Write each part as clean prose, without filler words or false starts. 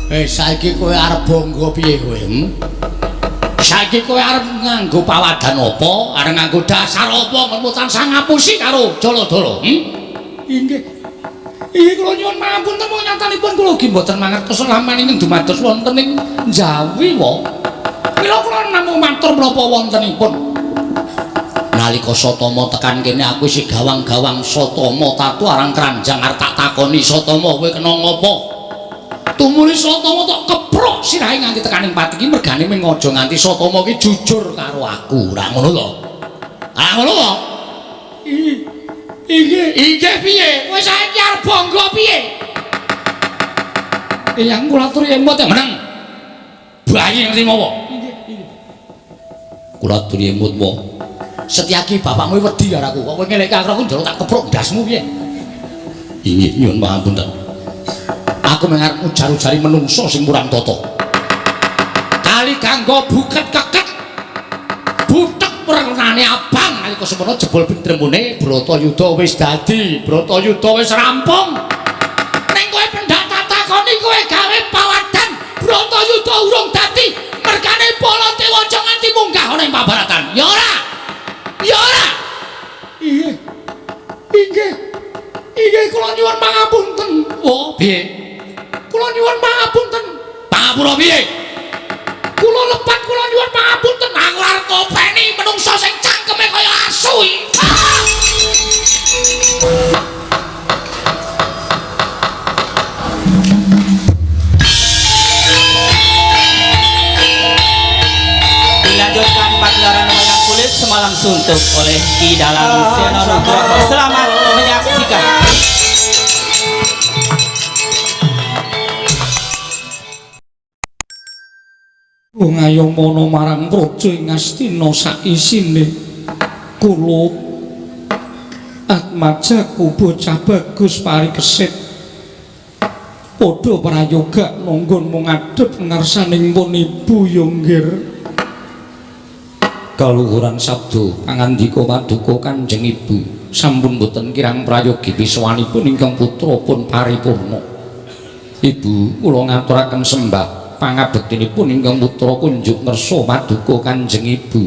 Saiki kowe arep bangga piye kowe? Hmm? Saiki kowe arep nganggo pawadan apa? Arep nganggo dasar apa nggonmu tansah ngapusi karo Jaladara? Hmm? Inggih. Inggih kula nyuwun pangapunten mung nyatanipun kula ugi mboten mangertos laman ingkang dumados wonten ing Jawi wa. Mila kula namung matur menapa wontenipun. Nalika Satama tekan kene aku isih gawang-gawang Satama tatu arang kranjang arep tak takoni Satama kowe kena ngopo? Tumuli Satama tok keprok sirahe nganti tekan ing pati iki mergane mung aja nganti Satama iki jujur karo aku. Ora ngono to? Ora ngono to? Inggih, inggih piye? Kowe saiki arep bangga piye? Eyang kula aturi emot meneng. Bayi ngerti mawa? Inggih, inggih. Kula aturi emot wae. Setyaki bapakmu wedi karo aku. Kok kowe ngeleke aku njaluk tak keprok ndasmu piye? Inggih, nyuwun pangapunten. Aku mung arep ujar-ujari menungso sing murang tata. Kali kanggo buket keket. Butek wernane abang nalika semono jebul pitremune Bratayuda wis dadi, Bratayuda wis rampung. Ning kowe pendak tak takoni kowe gawe pawadan Bratayuda urung dadi, mergane Baladewa aja nganti munggah ana ing pabaratan. Ya ora? Ya ora? Inggih. Inggih. Inggih kula nyuwun pangapunten. Oh, piye? Kula nyuwun pangapunten. Pangapura piye? Kula lepat kula nyuwun pangapunten. Aku arep ngopeni menungsa sing cangkeme kaya asu iki. Ah! Dilanjutkan pagelaran wayang kulit semalam suntuk oleh Ki Dalang Seno Nugroho. Selamat menyaksikan. Ngayomana marang praja ing Astina saisine kula atmajaku bocah bagus parikesit padha prayoga nanggon ngadhep ngarsaning pun ibu yonggir kaluhuran sabda pangandika paduka Kanjeng Ibu sampun boten kirang prayogi piswanipun ingkang putra pun paripurna. Ibu kula ngaturaken sembah pangabektinipun ingkang putra kunjuk ngersa paduka Kanjeng Ibu.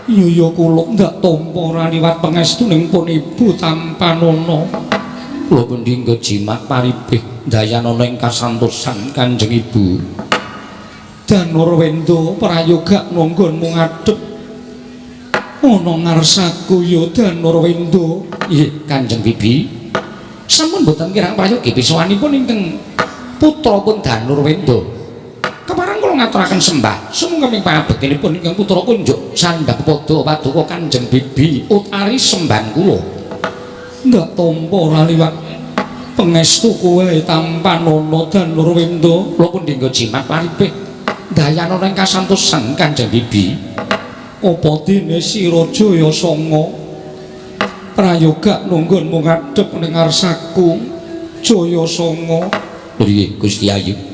Iya ya kula ndak tampa ora liwat pangestuning pun ibu tampanana. Kula pundi nggo jimat paribih dayanana ing kasantosan Kanjeng Ibu. Danurwenda prayoga nanggonmu ngadhep ana ngarsaku ya Danurwenda. Nggih Kanjeng Bibi. Sampun boten kirang prayogi piswanipun ingkang putra pun Danurwenda. Kepareng kula ngaturaken sembah sumangga pangabektinipun ingkang putra kunjuk sandhak padha paduka Kanjeng Bibi Utari sembahan kula. Ndak tampa ora liwat pangestu kowe tampanana Danurwenda. Kula pundi nggo jimat paripih dayanana ing kasantosan Kanjeng Bibi. Apa dene sira Jaya Sanga prayoga nanggonmu ngadhep ning ngarsaku Jaya Sanga? Priye Gusti Ayu?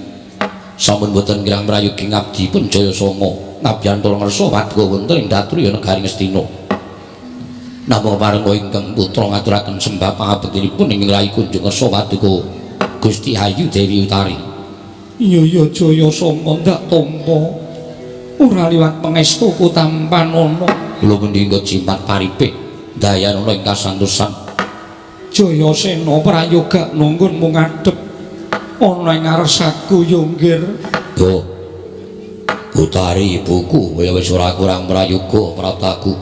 Sampun boten kirang prayogi ngabdi pun Jaya Sanga ngabiyantara ngersa paduka wonten ing Datriya negari Ngastina. Namung parenga ingkang putra ngaturaken sembah pangabektinipun ing rai kunjung ngersa paduka Gusti Ayu Dewi Utari. Iya ya Jaya Sanga ndak tampa ora liwat pangestuku tampanana. Kula pundi nggo jimat paripih dayanana ing kasantosan. Jaya Sena prayoga nanggonmu ngadhep ana ing ngarsaku ya nggir. Yo Utari ibuku kaya wis ora kurang prayoga prataku.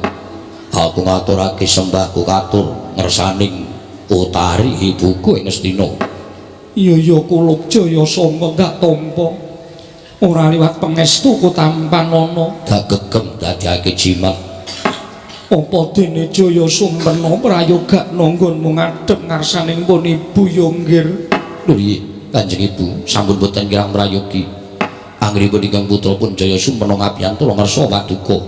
Aku ngaturake sembahku katur ngersaning Utari ibuku ing Ngastina. Iya ya kula Jaya Sanga ndak tampa ora liwat pangestuku tampanana. Dak gegem dadiake jimat. Apa dene Jaya Sumpena prayoga nanggonmu ngadhep ngarsaning pun ibu ya nggir? Lho Kanjeng Ibu sampun boten kirang prayogi. Anggenipun ingkang putra pun Jaya Sumpena ngabiyantara ngersa paduka.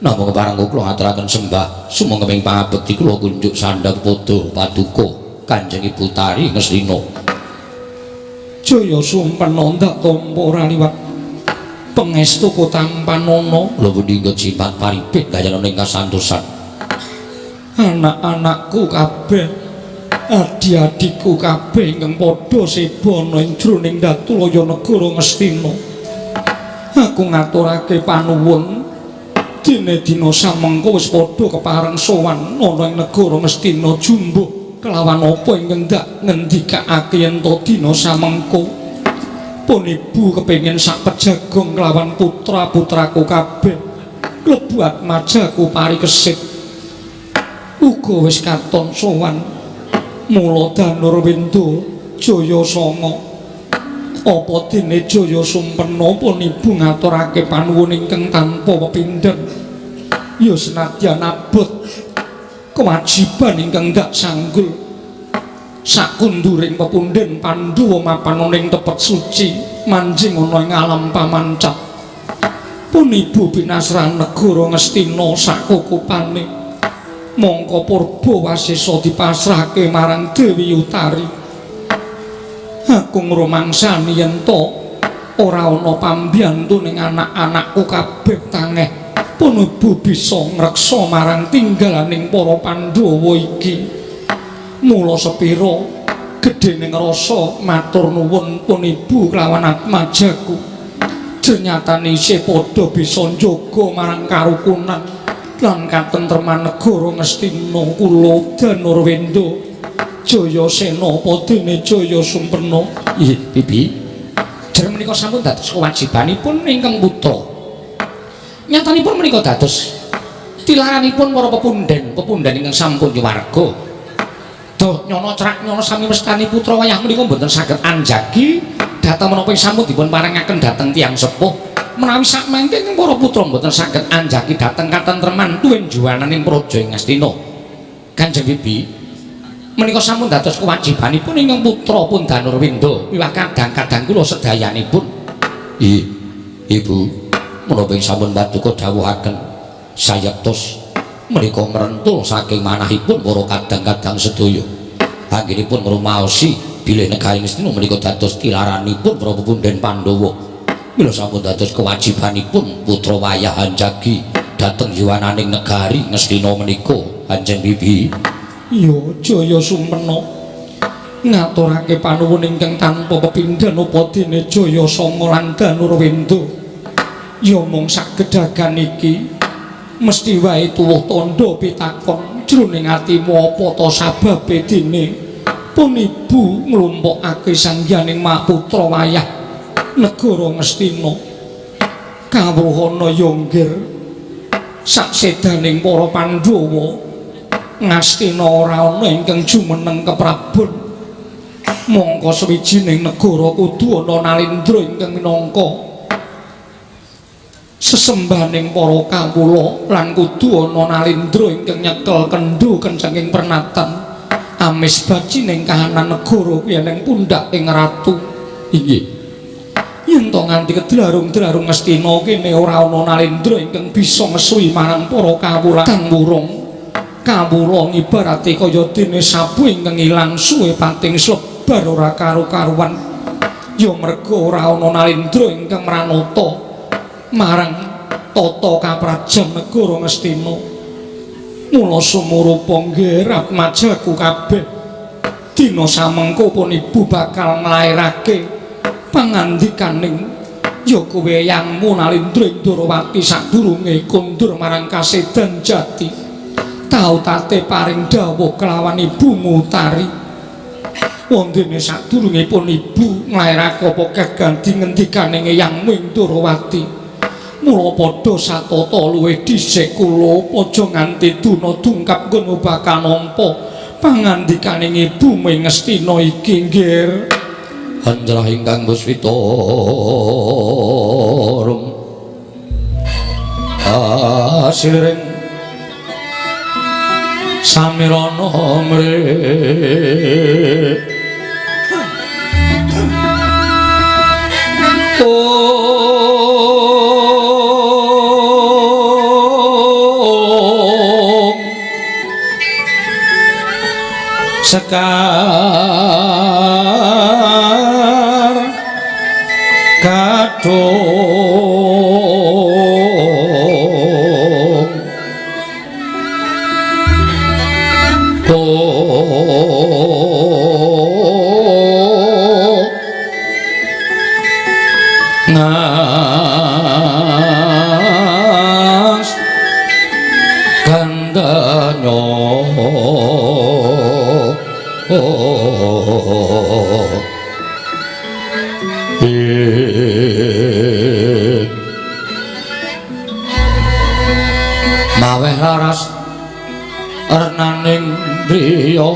Namung kepareng kula ngaturaken sembah sumangga ing pangabekti kula kunjuk sandhak padha paduka Kanjeng Ibu Tari Ngastina. Jaya Sumpena ndak tampa ora liwat pangestuku tampanana. Lho pundi nggo jimat paripih dayanana ing kasantosan. Anak-anakku kabeh Adi-adiku kabeh ingkang padha seba ana ing jroning Datulaya negara Ngastina. Aku ngaturake panuwun dene dina samengko wis padha kepareng sowan ana ing negara Ngastina jumbuh kelawan apa ingkang ndak ngendikake yen to dina samengko. Pun ibu kepengin sak pejagong kelawan putra-putraku kabeh klebu atmajaku parikesit. Uga wis katon sowan mula Danurwenda Jaya Sanga. Apa dene Jaya Sumpena pun ibu ngaturake panuwun ingkang tanpa pepindhen. Ya senadyan abot kewajiban ingkang ndak sanggul sakunduring pepundhen Pandhawa mapan ana ing tepet suci manjing ana ing alam pamancat. Pun ibu pinasran negara Ngastina sakukupane. Mongko purba wasesa dipasrahke marang Dewi Utari. Aku ngrumangsani yen to ora ana pambiyantu ning anak-anakku kabeh tangeh. Pun ibu bisa ngreksa marang tinggalaning para Pandhawa iki. Mula sepira gedhening rasa matur nuwun pun ibu kelawan atmajaku. Jernyatane isih padha bisa njaga marang karukunan lan katentreman negara Ngastina. Kula Danurwenda Jayasena apa dene Jaya Sumpena. Nggih, Bibi. Jer menika sampun dados kewajibanipun ingkang putra. Nyatanipun menika dados tilaranipun para pepunden, pepunden ingkang sampun nyuwarga. Doh nyono cerak nyono sami mestani putra wayah menika mboten saged anjagi dhateng menapa sampun dipun parengaken dhateng tiyang sepuh. Menawi sakmangke para putra mboten saged anjagi dhateng katentreman tuwin juwananing praja ing Ngastina. Kanjeng Bibi, menika sampun dados kewajibanipun ingkang putra pun Danurwenda miwah kadang-kadang kula sedayanipun. Nggih, Ibu, menapa sampun paduka dawuhaken sayektos menika ngrentul saking manahipun para kadang-kadang sedaya. Anggenipun ngrumaosi bilih negari Ngastina menika dados tilaranipun para pepunden Pandhawa. Mila sampun dados kewajibanipun putra wayah anjagi dhateng yuwananing negari Ngastina menika. Kanjeng Bibi. Ya Jaya Sumpena ngaturake panuwun ingkang tanpa pepindhan apa dene Jaya Sanga lan Danurwenda. Ya mung sak gedagan iki mesti wae tuwuh tandha pitakon jroning atimu apa ta sababe dene pun ibu nglumpukake sangyaning maputra wayah negara Ngastina. Kawruhana ya nggir saksedaning para Pandhawa Ngastina ora ana ingkang jumeneng keprabon. Mongko sawijining negara kudu ana nalindra ingkang minangka sesembahaning para kawula lan kudu ana nalindra ingkang nyekel kendho kencenging pernatan amis bajining kahanan negara kuwi ning pundhak ing ratu. Inggih. Yen to nganti kedlarung-dlarung Ngastina kene ora ana nalindra ingkang bisa ngesuwi marang para kawula kang wurung. Kawula ngibarate kaya dene sapu ingkang ilang suwe pating slebar ora karu-karuan. Ya merga ora ana nalindra ingkang mranata marang tata kaprajan negara Ngastina. Mula sumurupa nggih atmajaku kabeh. Dina samengko pun ibu bakal nglairake pangandikaning ya kowe yangmu Nalindra ing Ndorowati sadurunge kondur marang kasedan jati. Tau tate paring dawuh kelawan ibumu Utari. Wondene sadurunge pun ibu nglairake apa kaganti ngendikaning eyangmu ing Ndorowati. Mula padha satata luwih dhisik kula aja nganti duna dungkap nggon bakal nampa pangandikaning ibumu ing Ngastina iki nggir. Anjrah ingkang puswita rum asiliring samirana mrih Om Sekar Kadung Maweh laras renaning driya.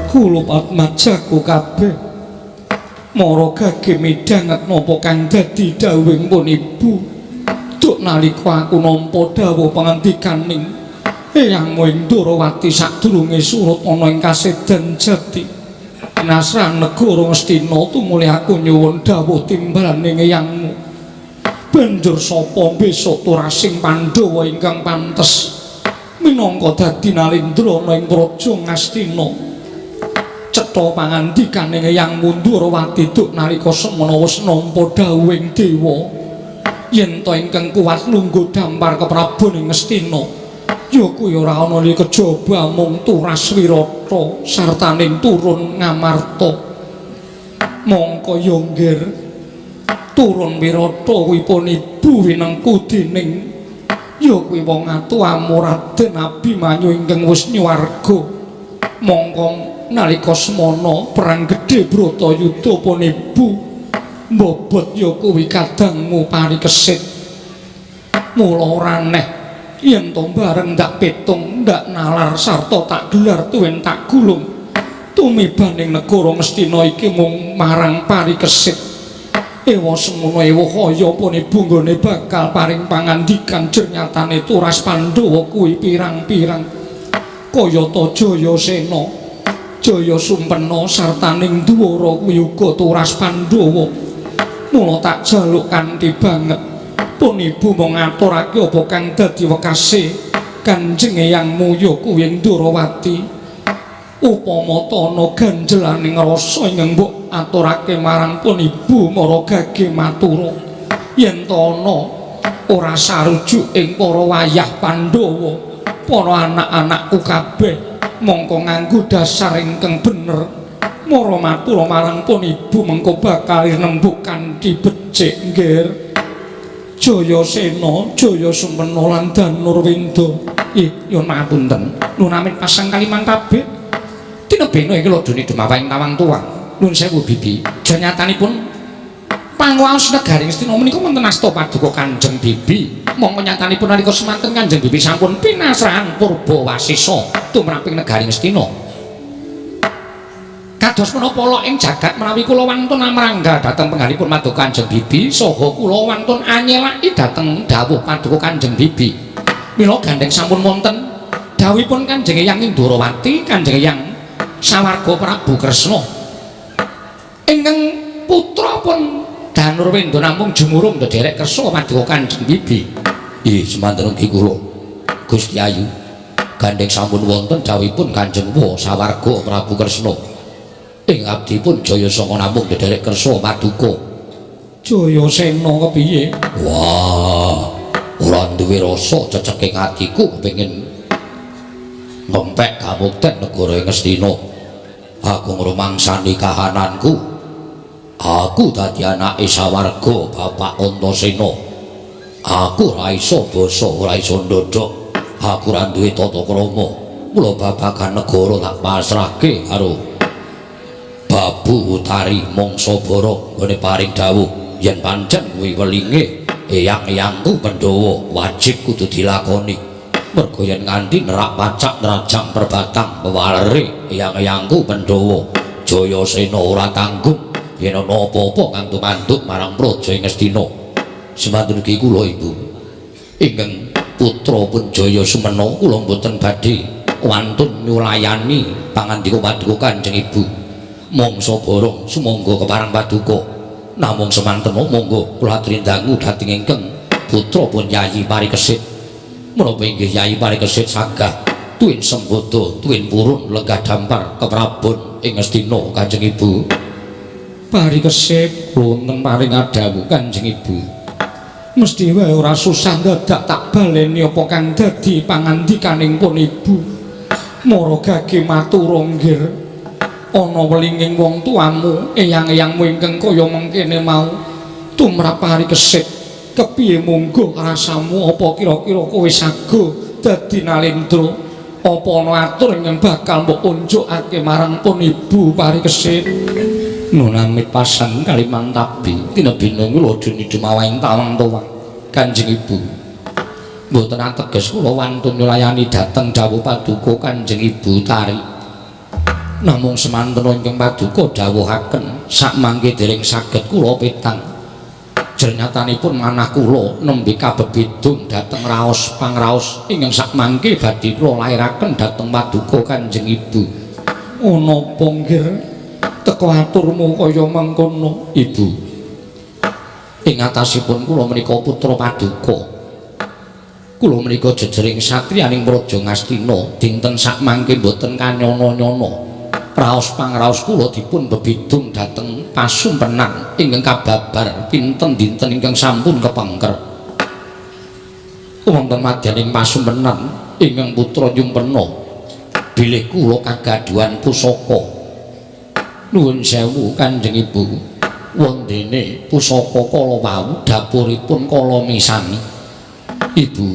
Kulup atmajaku kabeh mara gage midhanget napa kang dadi dawuhing pun ibu. Duk nalika aku nampa dawuh pangandikaning Eyangmu ing Ndorowati sadurunge surut ana ing kasedan jati nasran negara Ngastina tumuli aku nyuwun dawuh timbalaning eyangmu. Banjur sapa besok turasing Pandhawa ingkang pantes minangka dadi nalendra ana ing praja Ngastina. Cetha pangandikaning Eyang Ndorowati duk nalika semana wis nampa dawuhing dewa yen ta ingkang kuwat lungguh dampar keprabon ing Ngastina ya kuwi ora ana li kejaba mung turas wirata sartaning turun Ngamarta. Mongko ya nggir turun wirata kuwi pun ibu winengku dening ya kuwi wong atuamu Raden Abimanyu ingkang wis nyuwarga. Mongko nalika semana perang gedhe Bratayuda pun ibu mbobot ya kuwi kadangmu parikesit. Mula ora aneh yen to bareng ndak pitung ndak nalar sarta tak gelar tuwin tak gulung tumibaning negara Ngastina iki mung marang parikesit. Ewa semono ewa kaya pun ibu nggone bakal paring pangandikan jernyatane turas Pandhawa kuwi pirang-pirang kayata Jayasena Jaya Sumpena sartaning Dwara kuwi uga turas Pandhawa. Mula tak jaluk kanthi banget pun ibu mung ngaturake apa kang dadi wekase Kanjeng Eyangmu ya kuwi Ndorowati. Upama tana ganjelaning rasa ingkang mbok aturake marang pun ibu mara gage matura yen tana ora sarujuk ing para wayah Pandhawa para anak-anakku kabeh mongko nganggo dasar ingkang bener mara matura marang pun ibu mengko bakal nembuk kanthi becik nggir. Jayasena Jaya Sumpena lan Danurwenda. Nyuwun pangapunten nuwun amit pasang kaliman tabik tinebena iki lodone dumawahing tawang tuwang. Nuwun sewu bibi, janyatanipun panguwaos negari Ngastina menika wonten asta paduka Kanjeng Bibi. Mongko nyatanipun nalika semanten Kanjeng Bibi sampun pinasrahan purba wasisa tumraping negari Ngastina. Kados menapa lok ing jagat menawi kula wantun amrangga dhateng penggalipun paduka Kanjeng Bibi saha kula wantun anyelaki dhateng dawuh paduka Kanjeng Bibi. Mila gandheng sampun wonten dawuhipun Kanjeng Eyang Ndorowati, Kanjeng Eyang sawarga Prabu Kresna ingkang putra pun Danurwenda namung jumurung ndherek kersa paduka Kanjeng Bibi. Ih, semanten ugi kula Gusti Ayu gandheng sampun wonten dawuhipun Kanjeng Wa sawarga Prabu Kresna ing abdipun Jayasanga namung ndherek kersa paduka. Jayasena kepiye? Wah, ora duwe rasa ceceking atiku kepengin ngempek kamukten negara Ngastina. Aku ngrumangsani kahananku. Aku dadi anake sawarga Bapak Antasena. Aku ora iso basa, ora iso ndodhok. Aku ora duwe tata krama. Mula babagan negara tak pasrahke karo Babu Utari mangsa bara nggone paring dawuh yen pancen kuwi welinge eyang-eyangku Pandhawa wajib kudu dilakoni. Merga yen nganti nerak pacak nerajang perbatang pewalere eyang-eyangku Pandhawa Jayasena ora tanggung yen ana apa-apa kang tumanduk marang praja Ngastina. Semanten ugi kula Ibu ingkang putra pun Jaya Sumena kula mboten badhe wantun nyulayani pangandika paduka Kanjeng Ibu. Mangsa barang sumangga kepareng paduka. Namung semanten monggo kula aturi dangu dhateng ingkang Putra pun Yayi Parikesit. Menapa inggih Yayi Parikesit sagah tuwin sembodo tuwin purun lenggah dampar keprabon ing Ngastina Kanjeng Ibu. Parikesit wonten paring adhawuh Kanjeng Ibu. Mesti wae ora susah dadak tak baleni apa kang dadi pangandikaning pun Ibu. Mara gage matur nggir ana welinging wong tuamu eyang-eyangmu ingkang kaya mengkene mau tumrap Parikesit. Kepiye mungguh rasamu apa kira-kira kowe sago dadi nalendra? Apa ana atur ingkang bakal mbok unjukake marang pun Ibu Parikesit? Nunamit pasang Kalimantabi tinebina kula dene dumawahing tawang towang Kanjeng Ibu. Mboten ateges kula wantun nyulayani dhateng dawuh paduka Kanjeng Ibu Tari. Namung semanten ingkang paduka dawuhaken sakmangke dereng saged kula petang. Jernyatanipun manah kula nembe kabebedung dhateng raos pangraos ingkang sakmangke badhe kula lairaken dhateng paduka Kanjeng Ibu. Ana apa nggir teka aturmu kaya mengkono Ibu? Ing atasipun kula menika putra paduka. Kula menika jejering satriyaning Praja Ngastina dinten sakmangke mboten kanyono-nyono. Raos pangraos kula dipun bebidung dhateng pasumpenan ingkang kababar pinten dinten ingkang sampun kepengker. Wonten madyaning pasumpenan ingkang putra nyumpena bilih kula kagaduhan pusaka. Nuwun sewu Kanjeng Ibu, wondene pusaka kala wau dapuripun kala misani. Ibu,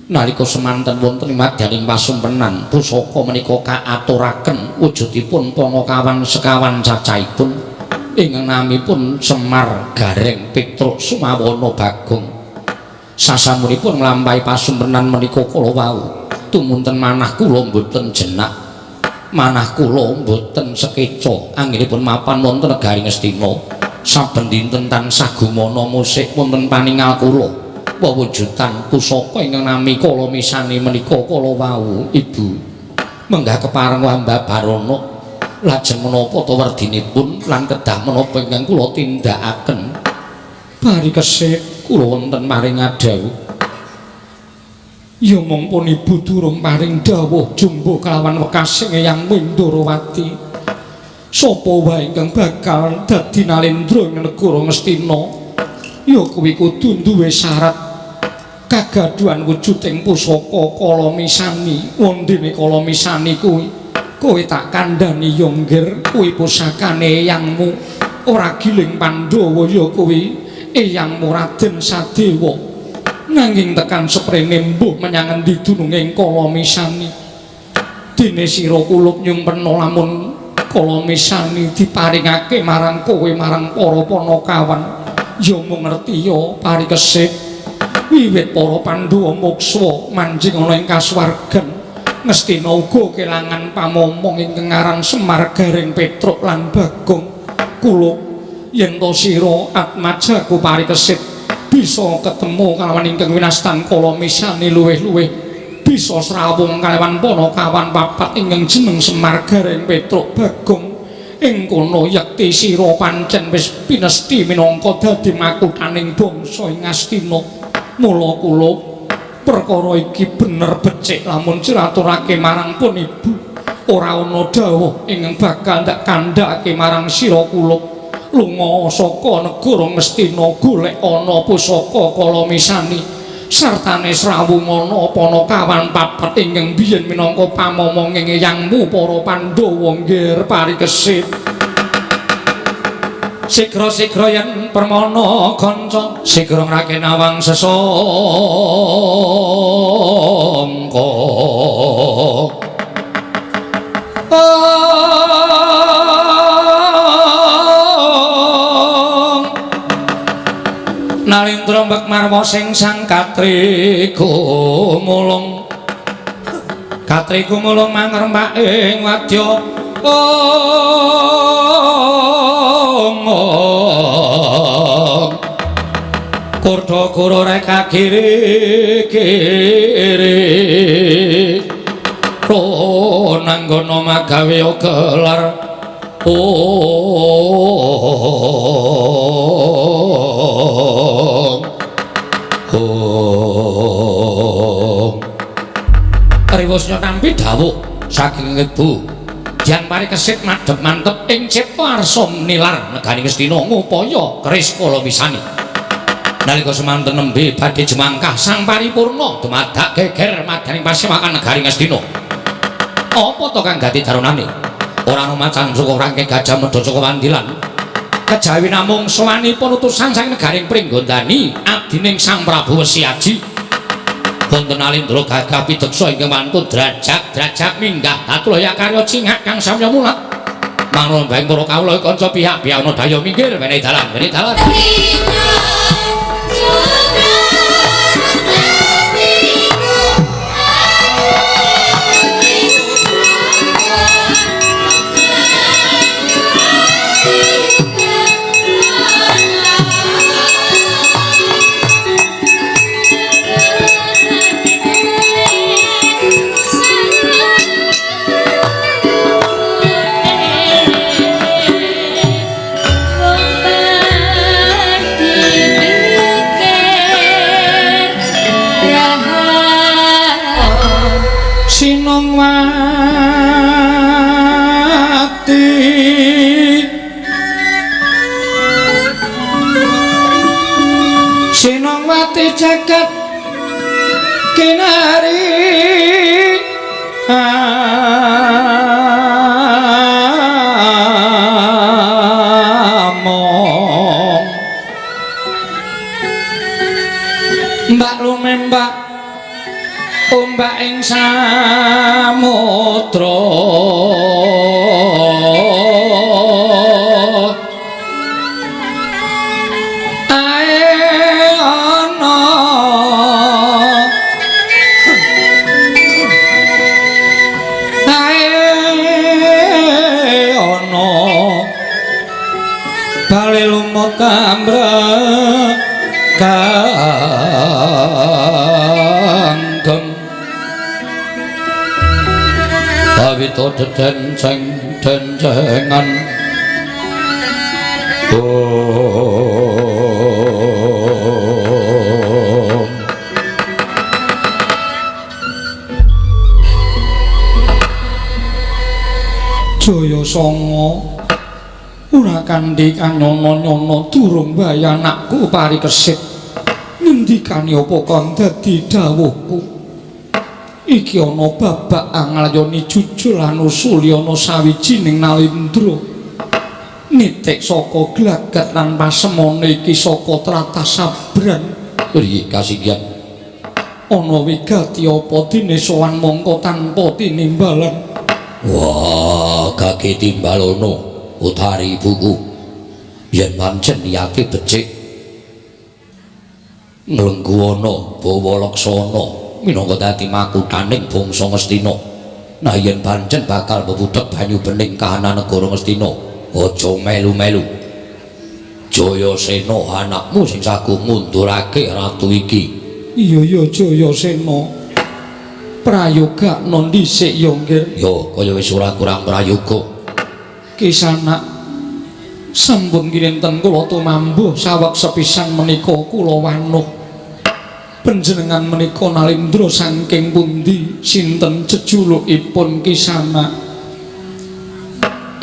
nalika semanten wonten ing madyaning pasumpenan pusaka menika kaaturaken wujudipun panakawan sekawan cacahipun ingkang namipun Semar Gareng Petruk Sumawana Bagong. Sasampunipun nglampahi pasumpenan menika kala wau tumunten manah kula mboten jenak, manah kula mboten sekeca anggenipun mapan wonten negari Ngastina. Saben dinten tansah gumana musik wonten paningal kula wewujudan pusaka ingkang nami kala misani menika kala wau. Ibu menggah kepareng wamba barana lajeng menapa ta werdinipun lan kedah menapa ingkang kula tindakaken? Parikesit kula wonten paring adhawuh. Ya mung pun Ibu durung paring dawuh jumbuh kelawan wekasing Eyang Windarawati. Sapa wae ingkang bakal dadi nalendra ing negara Ngastina ya kuwi kudu duwe syarat kagaduhan wujuding pusaka kala misani. Wondene kala misani kuwi kowe tak kandhani ya nggir, kuwi pusakane eyangmu ora giling Pandhawa ya kuwi eyangmu Raden Sadewa. Nanging tekan seprene mbuh menyang endi dununge kala misani. Dene sira kulup nyumpena lamun kala misani diparingake marang kowe marang para panakawan ya mung ngerti ya Parikesit wiwit para Pandhawa moksa manjing ana ing kasuwargan Ngastina uga kelangan pamomong ingkang aran Semar Gareng Petruk lan Bagong. Kulup yen to sira atmajaku Parikesit bisa ketemu kalawan ingkang winastan kala misani luwih-luwih bisa srawung kalawan panakawan papat ingkang jeneng Semar Gareng Petruk Bagong. Ing kono yekti sira pancen wis pinesti minangka dadi makuthaning bangsa ing Ngastina. Mula kula perkara iki bener becik lamun ciraturake marang pun Ibu. Ora ana dawuh ingkang bakal ndak kandhakake marang sira kulup. Lunga saka negara Ngastina golek ana pusaka kala misani sartane srawung ana panakawan papat ingkang biyen minangka pamomonging eyangmu para Pandhawa nggir Parikesit. Sigra-sigra yen permana kanca sigra ngrake nawang sesangka. Nalindra mbek marwa sing sang katriku mulung katriku mulung mangrembak ing wadya kurda guru reka kiri kiri ronanggono magawe gelar ong. Riwusnya nampi dawuh saking Ibu Dian Parikesit madhep mantep ing cipta arsa nilar negari Ngastina ngupaya keris kala wisani. Nalika semanten nembe badhe jemangkah sang paripurna dumadak geger madaning pasewakan negari Ngastina. Apa to kang gati daronane? Ora ana macan suka rangke gajah medha saka wandilan. Kejawi namung sowanipun utusan saking negaring Pringgondani abdining Sang Prabu Wesi Aji. Wonten Alindra gagah pideksa ingkang wantun drajak-drajak minggah datulaya karya cingak kang samya mulat. Mangrombaing para kawula kanca pihak-pihak ana daya minggir wenehi dalan, wenehi dalan. Sinongwati Sinongwati jagat kinari among Mbak lumembak ombak ing samudra ae ana ae ana bali lumut ambrek kanggem Awito dedenceng dencengan Om Jaya Sanga ora kandhi kanyono-nyono durung bae anakku Parikesit ngendikane apa kang dadi dawuhku. Iki ana babak anglayoni jujul lan usuli ana sawijining nalindra nitik saka glagat lan pasemone iki saka tlatah Sabran. Nggih kasinggihan. Ana wigati apa dene sowan mongko tanpa tinimbalan. Wah, gage timbalono utari ibuku. Yen pancen niate becik nglengguwana bawa laksana minangka dadi makuthaning bangsa Ngastina. Nah yen pancen bakal bebudhek banyu bening kahanan negara Ngastina, aja melu-melu. Jayasena anakmu sing saguh ngundurake ratu iki. Iya ya Jayasena. Prayogakno dhisik ya nggir. Ya kaya wis ora kurang prayoga. Kisanak sampun kinten kula tumambuh saweg sepisan menika kula wanuh. Panjenengan menika nalindra saking pundi sinten jejulukipun Kisanak?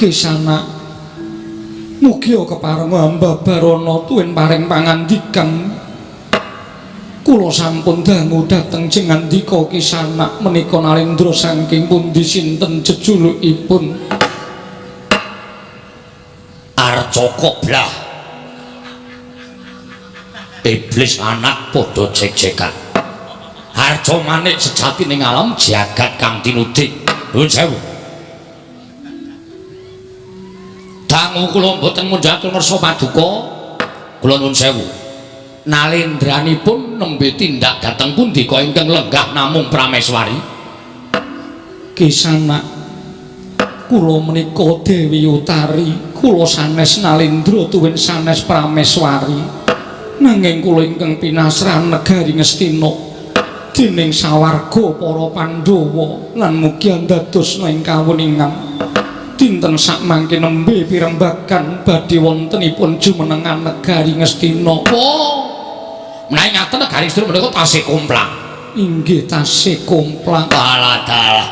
Kisanak mugia kepareng hamba Barana tuwin paring pangandikan. Kula sampun dangu dhateng jengandika Kisanak menika nalindra saking pundi sinten jejulukipun? Arcaka blah. Iblis anak padha jek-jekan. Harja manik sejati ning alam jagat kang tinudhi. Nuwun sewu. Dangu kula mboten mundhaken ngersa paduka. Kula nuwun sewu. Nalendranipun nembe tindak dhateng pundi kok ingkang lenggah namung prameswari? Kisanak kula menika Dewi Utari, kula sanes Nalendra tuwin sanes prameswari. Nanging kula ingkang pinasran negari Ngastina dening sawarga para Pandhawa lan mugi andadosna ing kawuningan dinten sakmangke nembe pirembagan badhe wontenipun jumenengan negari Ngastina. Wah, menawi ngaten negari Ngastina menika tasih komplang. Inggih tasih komplang. Alah dalah.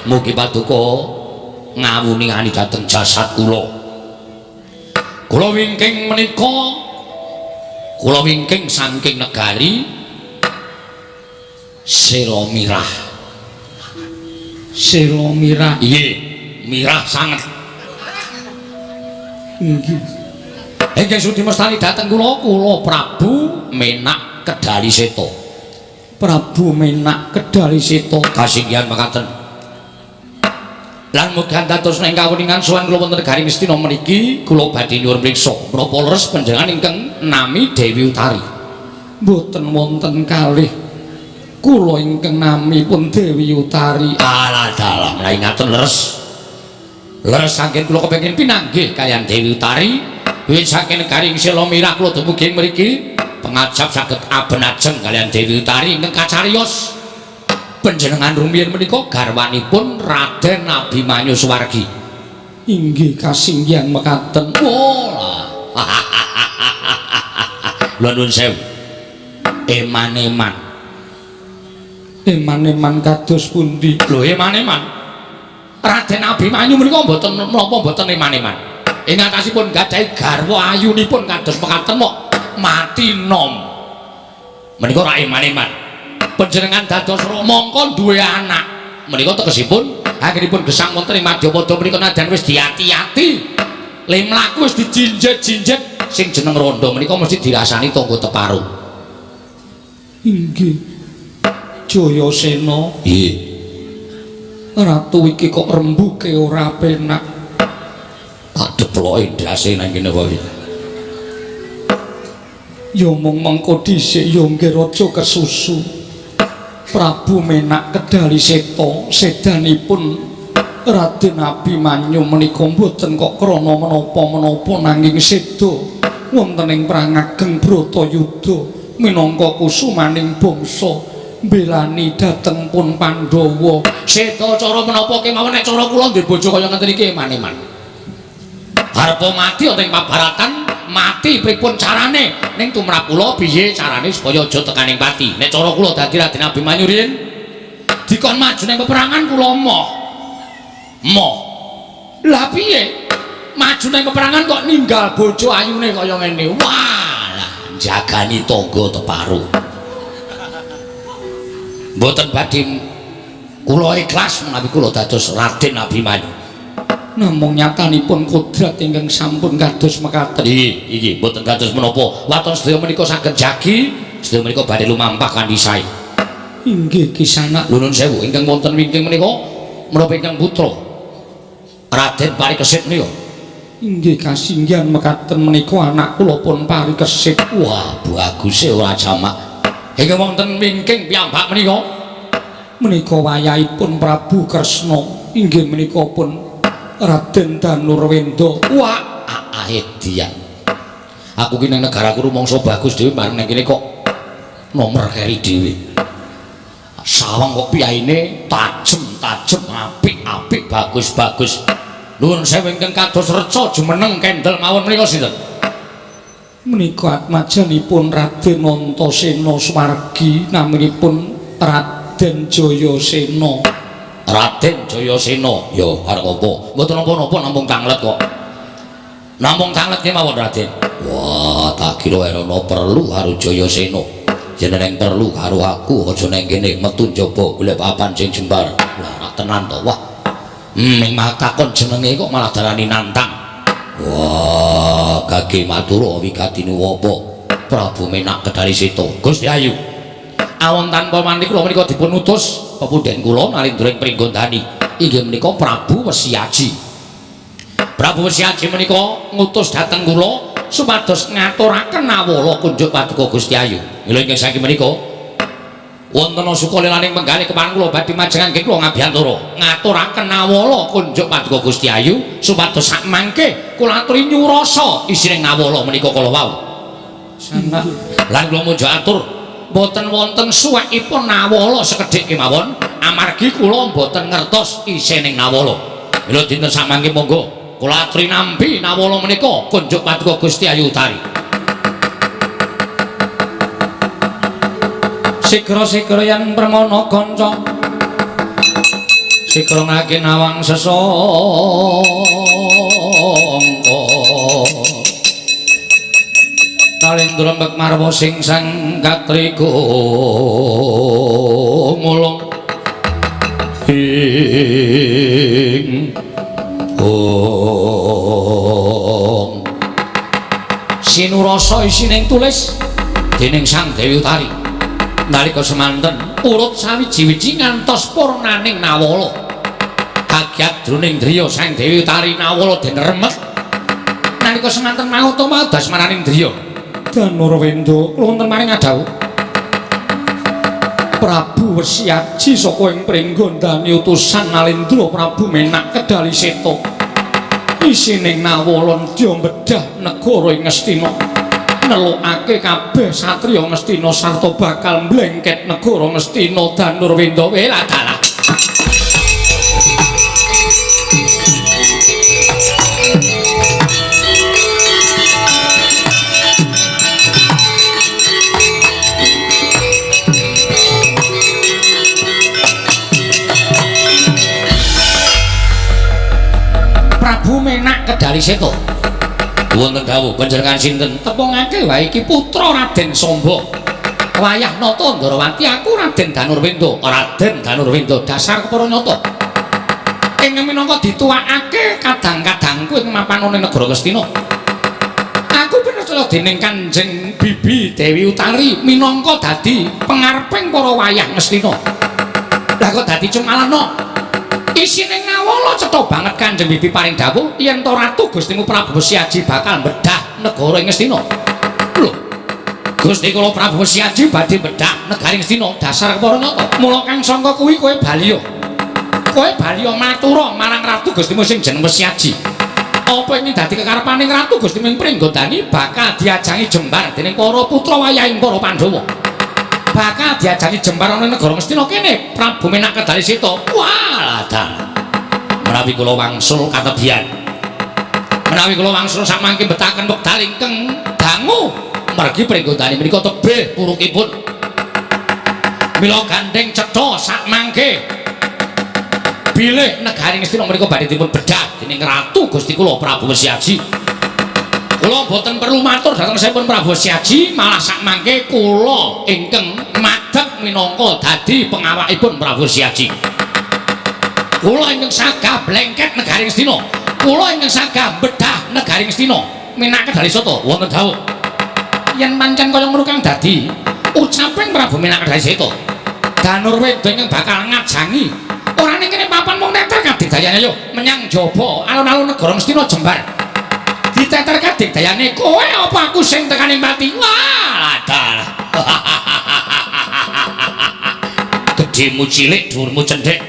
Mugi paduka ngawuningani dhateng jasad kula. Kula wingking menika, kula wingking saking negari Sela Mirah. Sela Mirah. Nggih, mirah sanget. Nggih. Ingkang sudi mestani dhateng kula, kula Prabu Menak Kedali Seta. Prabu Menak Kedali Seta. Kasinggihan mekaten. Lan mugi dados ing kawuningan sowan kula wonten negari Ngastina mriki, kula badhe nyuwun mriksa menapa leres panjenengan ingkang nami Dewi Utari. Mboten wonten kalih. Kula ingkang nami pun Dewi Utari. Alah dalah, menawi ngaten leres. Leres saking kula kepengin pinanggih kaliyan Dewi Utari. Wiwit saking negari Sela Mirah kula dumugi mriki pengajap saged aben-ajeng kaliyan Dewi Utari ingkang kacariyos. Panjenengan rumiyin menika garwanipun Raden Abimanyu Suwargi. Inggih kasinggihan mekaten. Wolah. Lho nuwun sewu. Eman-eman. Eman-eman kados pundi? Lho eman-eman. Raden Abimanyu menika mboten menapa mboten eman-eman. Ing atasipun gadhahi garwa ayunipun kados mekaten mok mati nom. Menika ora eman-eman. Panjenengan dados mongko duwe anak. Menika tegesipun anggenipun gesang wonten ing Madyapada menika nadyan wis diati-ati. Le mlaku wis dijinjet-jinjet sing jeneng rondo menika mesti dirasani tangga teparo. Inggih. Jayasena. Nggih. Ratu iki kok rembuke ora penak. Tak deploke ndase nang kene wae. Ya mung mengko dhisik ya nggih raja kesusu. Prabu Menak Kedali Seta sedanipun Raden Abimanyu menika mboten kok krana menapa-menapa nanging seda wonten ing perang ageng Bratayuda minangka kusumaning bangsa mbelani dhateng pun Pandhawa. Seda cara menapa kemawon nek cara kula ndek bojo kaya ngeten iki eman-eman. Arepa mati wonten ing pabaratan, mati pripun carane? Ning tumrap kula piye carane supaya aja tekaning pati? Nek cara kula dadi Raden Abimanyu riyin dikon maju ning peperangan kula moh. Moh. Lah piye? Maju ning peperangan kok ninggal bojo ayune kaya ngene. Wah, lah jagani tangga teparo. Mboten badhe kula ikhlas menawi kula dados Raden Abimanyu. Namung nyatanipun kodrat ingkang sampun kados mekaten. Nggih, iki mboten kados menapa. Waton sedaya menika saged jagi, sedaya menika badhe lumampah kanthi sae. Inggih kisanak. Nuwun sewu ingkang wonten wingking menika menapa ingkang putra Raden Parikesit menika? Inggih kasinggihan mekaten menika anak kula pun Parikesit. Wah, baguse ora jamak. Ingkang wonten wingking piyambak menika menika wayahipun Prabu Kresna. Inggih menika pun Raden Danurwenda. Wah, aedian. Aku ki nang negaraku rumangsa bagus dhewe bareng nang kene kok nomor keri dhewe. Sawang kok piyaine tajem-tajem, apik-apik, bagus-bagus. Nuwun sewu ingkang kados reca jumeneng kendel mawon menika sinten? Menika atmajanipun Raden Antasena Swargi naminipun Raden Jayasena. Raden Jayasena. Ya arep apa? Mboten napa-napa namung tanglet kok. Namung tanglet kemawon Raden. Wah, tak kira ana perlu karo Jayasena. Jeneng perlu karo aku aja nang kene metu njaba golek papan sing jembar. Lah ora tenan to. Wah. Ning takon jenenge kok malah darani nantang. Wah, gage matura wigatine apa? Prabu Menak Kedali Seta. Gusti Ayu. Awon tanpa manti kula menika dipun utus pepundhen kula Nalindra ing Pringgondani. Inggih menika Prabu Wesiaji. Prabu Wesiaji menika ngutus dhateng kula supados ngaturaken nawala kunjuk paduka Gusti Ayu. Mila ingkang saking menika wonten sukalelaning penggalih kepareng kula badhe majengan kula ngabiyantara ngaturaken nawala kunjuk paduka Gusti Ayu supados sakmangke kula aturi nyurasa isining nawala menika kala wau. Sanak lan kula munjuk atur mboten wonten suwekipun nawala sekedhik kemawon amargi kula mboten ngertos isining nawala. Mila dinten samangke monggo kula aturi nampi nawala menika kunjuk paduka Gusti Ayu Utari. Sigra-sigra yen permana kanca. Sigra ngake nawang sesangka. Nalendra mek marwa sing sang katriga mulung ing ong sinurasa isining tulis dening Sang Dewi Utari nalika semanten urut sawiji-wiji ngantos purnaning nawala kagiat jroning driya Sang Dewi Utari nawala den remet nalika semanten mauta madas maraning driya Danurwenda wonten maring adhawuh Prabu Wesyaji saka ing Pringgondani utusan Nalendra Prabu Menak Kedali Seta isining nawala ndya bedah negara ing Ngastina nelokake kabeh satriya Ngastina sarta bakal mblengket negara Ngastina Danurwenda weladalah. Prabu Menak Kedali Seta wonten dawuh panjenengan sinten tepungake wae iki putra Raden Samba wayah nata Ndarawati aku Raden Danurwenda. Raden Danurwenda dasar kepara nyata ing minangka dituwakake kadang-kadangku ing mapanane negara Ngastina aku pinacaya dening Kanjeng Bibi Dewi Utari minangka dadi pengareping para wayah Ngastina. Lah kok dadi cumalana isine nawala cetha banget Kanjeng Bibi paring dawuh yen to Ratu Gustimu Prabu Wesyaji bakal bedah negara ing Ngastina. Lho, Gusti kula Prabu Wesyaji badhe bedah negari Ngastina dasar kepara nyata. Mula kang sangka kuwi kowe baliya. Kowe baliya matura marang Ratu Gustimu sing jeneng Wesyaji. Apa ing dadi kekarepaning Ratu Gustimu ing Pringgondani bakal diajangi jembar dening para putra wayahing para Pandhawa. Bakal diajangi jembar ana negara Ngastina kene Prabu Menak Kedali Seta. Wah, dalah. Menawi kula wangsul katebian. Menawi kula wangsul samangke betaken wekdal ingkang dangu mergi Pringgondani menika tebih purukipun. Mila gandheng cetha sakmangke bilih negari Ngastina menika badhe dipun bedah dening Ratu Gusti kula Prabu Wesyaji. Kula boten perlu matur dhateng sampun Prabu Wesyaji, malah sakmangke kula ingkang madhep minangka dadi pengawakipun Prabu Wesyaji. Kula ingkang sagah blengket negari Ngastina. Kula ingkang sagah bedah negari Ngastina. Menak Kedali Seta wonten dawuh. Yen pancen kaya ngono kang dadi ucaping Prabu Menak Kedali Seta. Danurwenda ingkang bakal ngajangi ora ning kene papan mung neter kadigdayane yo menyang jaba alun-alun negara Ngastina jembar. Diteter kadigdayane kowe apa aku sing tekane mati? Wah, dalah. Gedhemu cilik, dhuwurmu cendhek.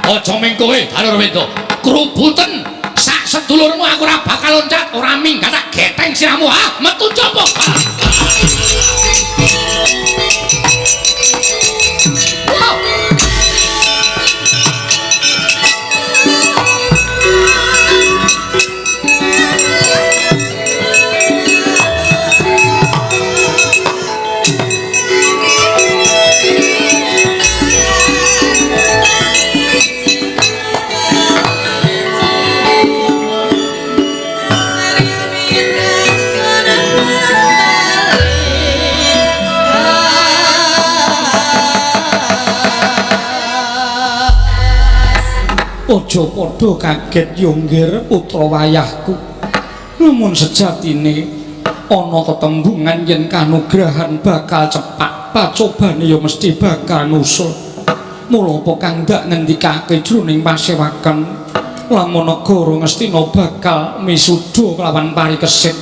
Aja ming kowe Danurwenda, krubuten sak sedulurmu aku ora bakal loncat, ora minggat tak geteng sirahmu. Ah, metu coba. Aja padha kaget yonggir putra wayahku. Namun sejatine ana tetembungan yen kanugrahan bakal cepak, pacobane ya mesti bakal nusul. Mula apa kang ndak ngendikake jroning pasewakan lamun negara Ngastina bakal misuda kelawan parikesit.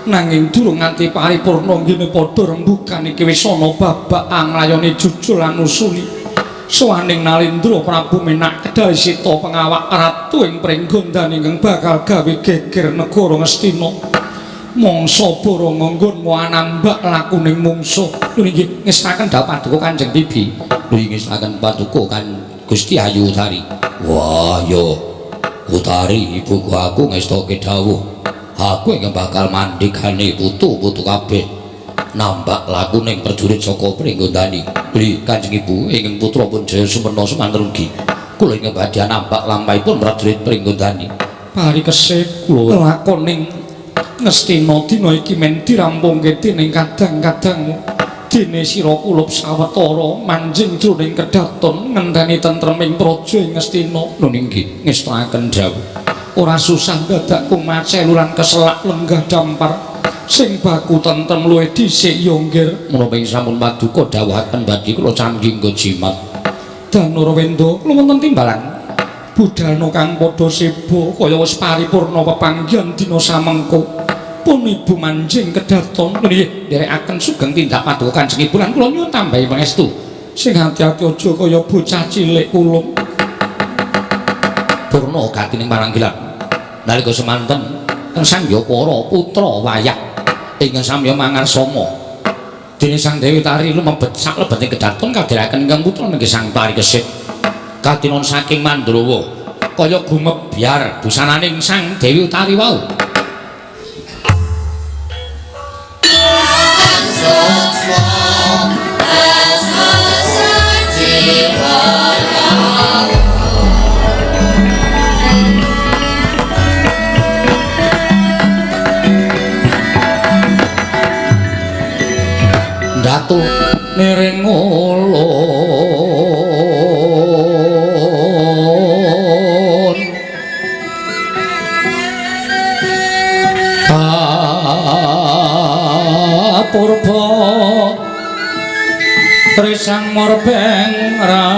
Nanging durung nganti paripurna ngene padha rembugan iki wis ana babak anglayone jujul lan nusuli. Sowaning Nalendra Prabu Menak Kedali Seta pengawak ratu ing Pringgondani ingkang bakal gawe geger negara Ngastina. Mangsa bara nganggonmu anambak lakuning mungsuh. Lho nggih ngestaken dawuh paduka Kanjeng Bibi. Lho ngestaken paduka kan Gusti Ayu Utari. Wah yo Utari ibuku aku ngestake dawuh. Aku ingkang bakal mandhegane putu-putu kabeh. Nambak lakuning prajurit saka Pringgondani. Bli Kanjeng Ibu ingkang putra pun Jaya Sumena semanten ugi. Kula ingkang badhe nambak lampahipun prajurit Pringgondani. Parikesit kula lakoning Ngastina dina iki men dirampungke dening kadang-kadangmu. Dene sira kulup sawetara manjing jroning kedaton ngenteni tentreming praja ing Ngastina. Nun inggih ngestakaken dawuh. Ora susah dadak kumacelu lan keselak lenggah dampar. Sing baku tentrem luwih dhisik ya nggir. Menapa ing sampun paduka dawuhaken badhe kula canggi nggo jimat. Danurwenda kula wonten timbalan. Budalna kang padha seba kaya wis paripurna pepanggihan dina samengko. Pun ibu manjing kedaton nggih nderekaken sugeng tindak paduka Kanjeng Ibu lan kula nyuwun tambahi pangestu. Sing ati-ati aja kaya bocah cilik kula. Purna gatining paranggilan. Nalika semanten Sang Hyapara putra wayah ingkang samya mangarsama. Dene Sang Dewi Tari lumebet saklebeting kedaton kadherekaken ingkang putra nenggih Sang Parikesit. Katinon saking Mandrawa kaya gumebyar busananing Sang Dewi Utari wau. Datu niring ulun kapurba trisang murbeng rat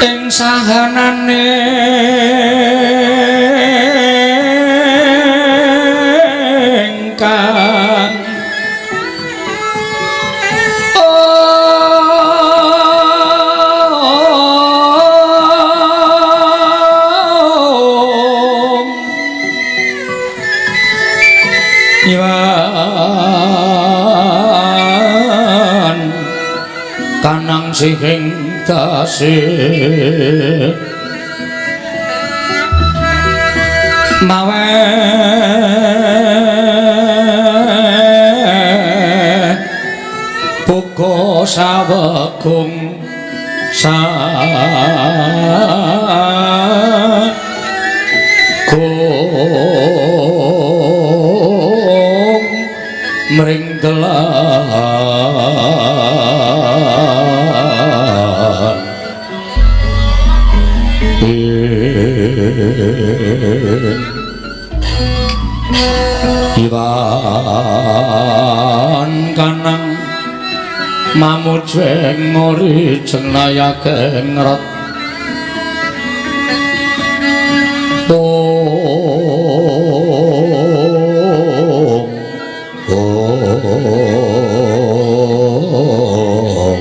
ing sahanane ingkang om Iwan kanang sihing dase mawe buka sawegung sagung mring delan Iwan kanang mamujeng ori jenayake ngret om om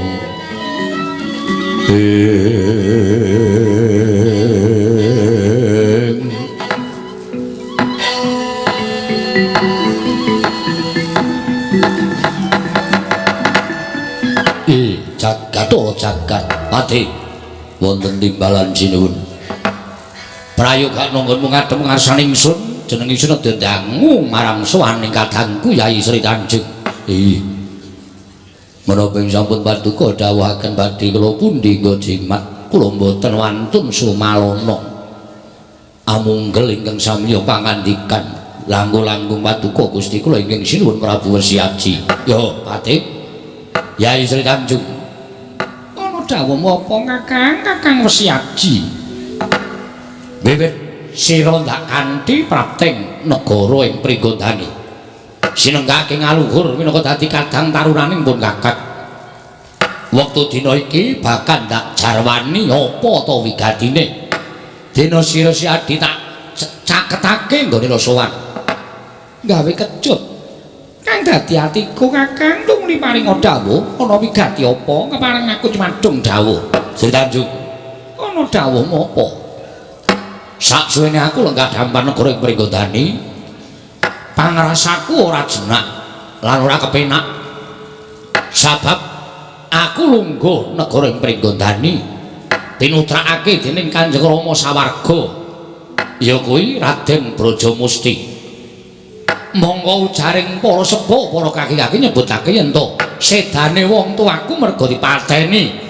ing jagat oh jagat pati wonten timbalan sinuwun prayoga nunggun ngadep ngarsaning ingsun jeneng ingsun dangu marang sowan ing kadangku Yai Sri Tanjung. Ih menapa ing sampun paduka dawuhaken badhe kula pundi nggo jimat kula mboten wantun sumalana amunggel ingkang samya pangandikan langkung-langkung paduka Gusti kula ingkang sinuwun Prabu Wesiaji. Yo pati Yai Sri Tanjung ana dawuh apa Kakang Kakang Wesiaji wiwit sira ndak kanthi prapting negara ing Pringgondani sinenggake ngaluhur minangka dadi kadang tarunaning pun kakak wektu dina iki bakal ndak jarwani apa ta wigatine dina sira Siadi tak caketake nggone sowan gawe kecut kang dadi atiku Kakang tumuli paring dawuh ana wigati apa kepareng aku cumadung dawuh Sri Tanjung Ana dawuh apa? Saksuwene aku lenggah dampar negara ing Pringgondani, pangrasaku ora jenak lan ora kepenak. Sabab aku lungguh negara ing Pringgondani tinutrakake dening Kanjeng Rama sawarga, ya kuwi Raden Brajamusti. Monggo ujaring para sepuh, para kaki-kaki nyebutake yen to sedane wong tuaku merga dipateni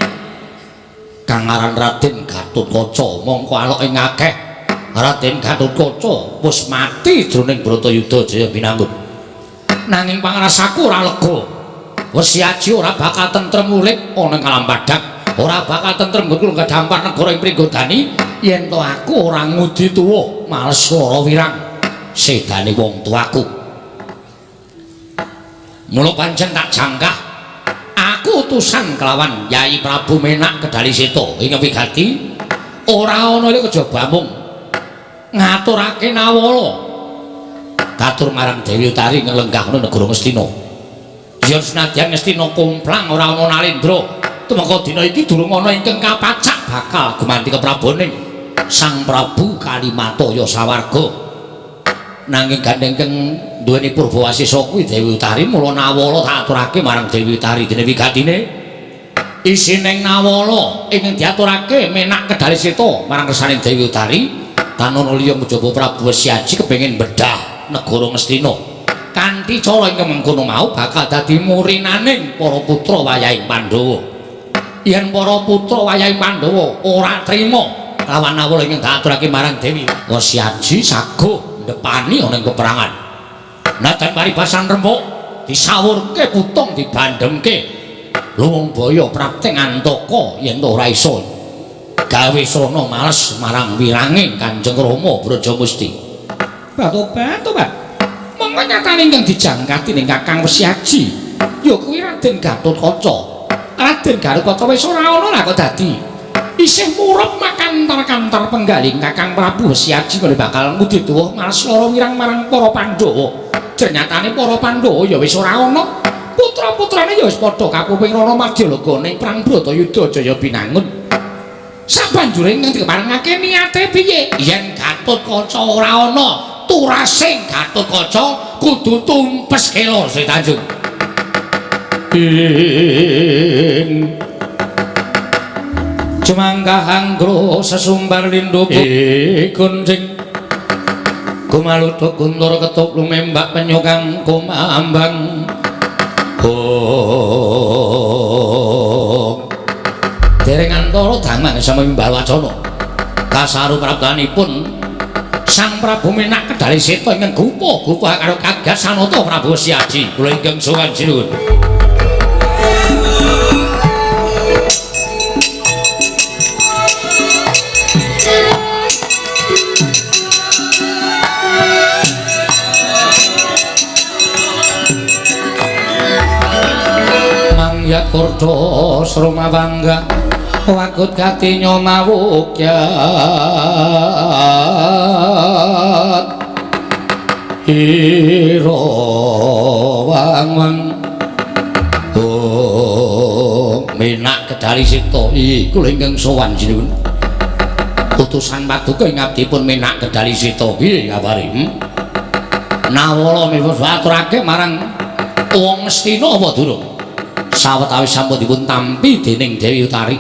kang aran Raden Gatotkaca. Mongko alok ing akeh Raden Gatotkaca wis mati jroning Bratayuda Jaya Binangun. Nanging pangrasaku ora lega. Wesi Aji ora bakal tentrem urip ana ing alam padhang, ora bakal tentrem nggon kadampar negara ing Pringgondani yen to aku ora ngudi tuwa males lara wirang sedane wong tuaku. Mula pancen tak jangkah aku utusan kelawan Yai Prabu Menak Kedali Seta ing wigati ora ana liya kejaba mung ngaturake nawala katur marang Dewi Utari nglenggahna negara Ngastina. Yen senadyan Ngastina komplang ora ana nalendra, tumeka dina iki durung ana ingkang kapacak bakal gumanti kepraboning Sang Prabu Kalimataya sawarga. Nanging gandeng keng duweni Purbawasisa kuwi Dewi Utari, mula nawala tak aturake marang Dewi Utari. Dene wigatine isining nawala ingkang diaturake Menak Kedali Seta marang kersaning Dewi Utari, tan ana liya kejaba Prabu Wesi Aji kepengin bedah negara Ngastina kanthi cara ingkang mengkono mau bakal dadi murinaning para putra wayahing Pandhawa. Yen para putra wayahing Pandhawa ora trima lawan nawala ingkang diaturake marang Dewi Wesi Aji saguh ndepani ana ing peperangan. Najan paribasan remuk disawurke putung dibandhemke luwung baya prapting antaka yen ora iso gawe srana males marang wirange Kanjeng Rama Brajamusti. Batobat, tobat. Monggo nyatane ingkang dijangkati ning Kakang Wesi Aji ya kuwi Raden Gatotkaca. Raden Gatotkaca wis ora ana lah kok dadi isih murup makantar-kantar penggaling Kakang Prabu Wesi Aji kene bakal ngudi tuwuh males lara wirang marang para Pandhawa. Ternyatane para Pandhawa ya wis ora ana, putra-putrane ya wis padha kapuping rana madyalaga ning perang Bratayuda Jaya Binangun. Sabanjure ingkang diparengake niate piye? Yen Gatotkaca ora ana, turasing Gatotkaca kudu tumpes kelor Sri Tanjung. Ing Jemangkah anggro sesumbar lindhu kuncing gumalutuk guntur ketuk lumembak penyokang kumambang. Oh, dereng antara damang sami mimbal wacana kasaru praptanipun Sang Prabu Menak Kedali Seta ingkang gupa-gupa karo kagas sanata Prabu Wesi Aji. Kula ingkang sowan sinuwun. Mangya kurdo sroma bangga wakut katinyo mawukyat ira wang-wang. Oh, Menak Kedali Seta iku ingkang sowan sinuwun. Utusan paduka ing abdipun Menak Kedali Seta piye kabare? Nawala mipun aturake marang wong Ngastina apa durung? Sawetawis sampun dipun tampi dening Dewi Utari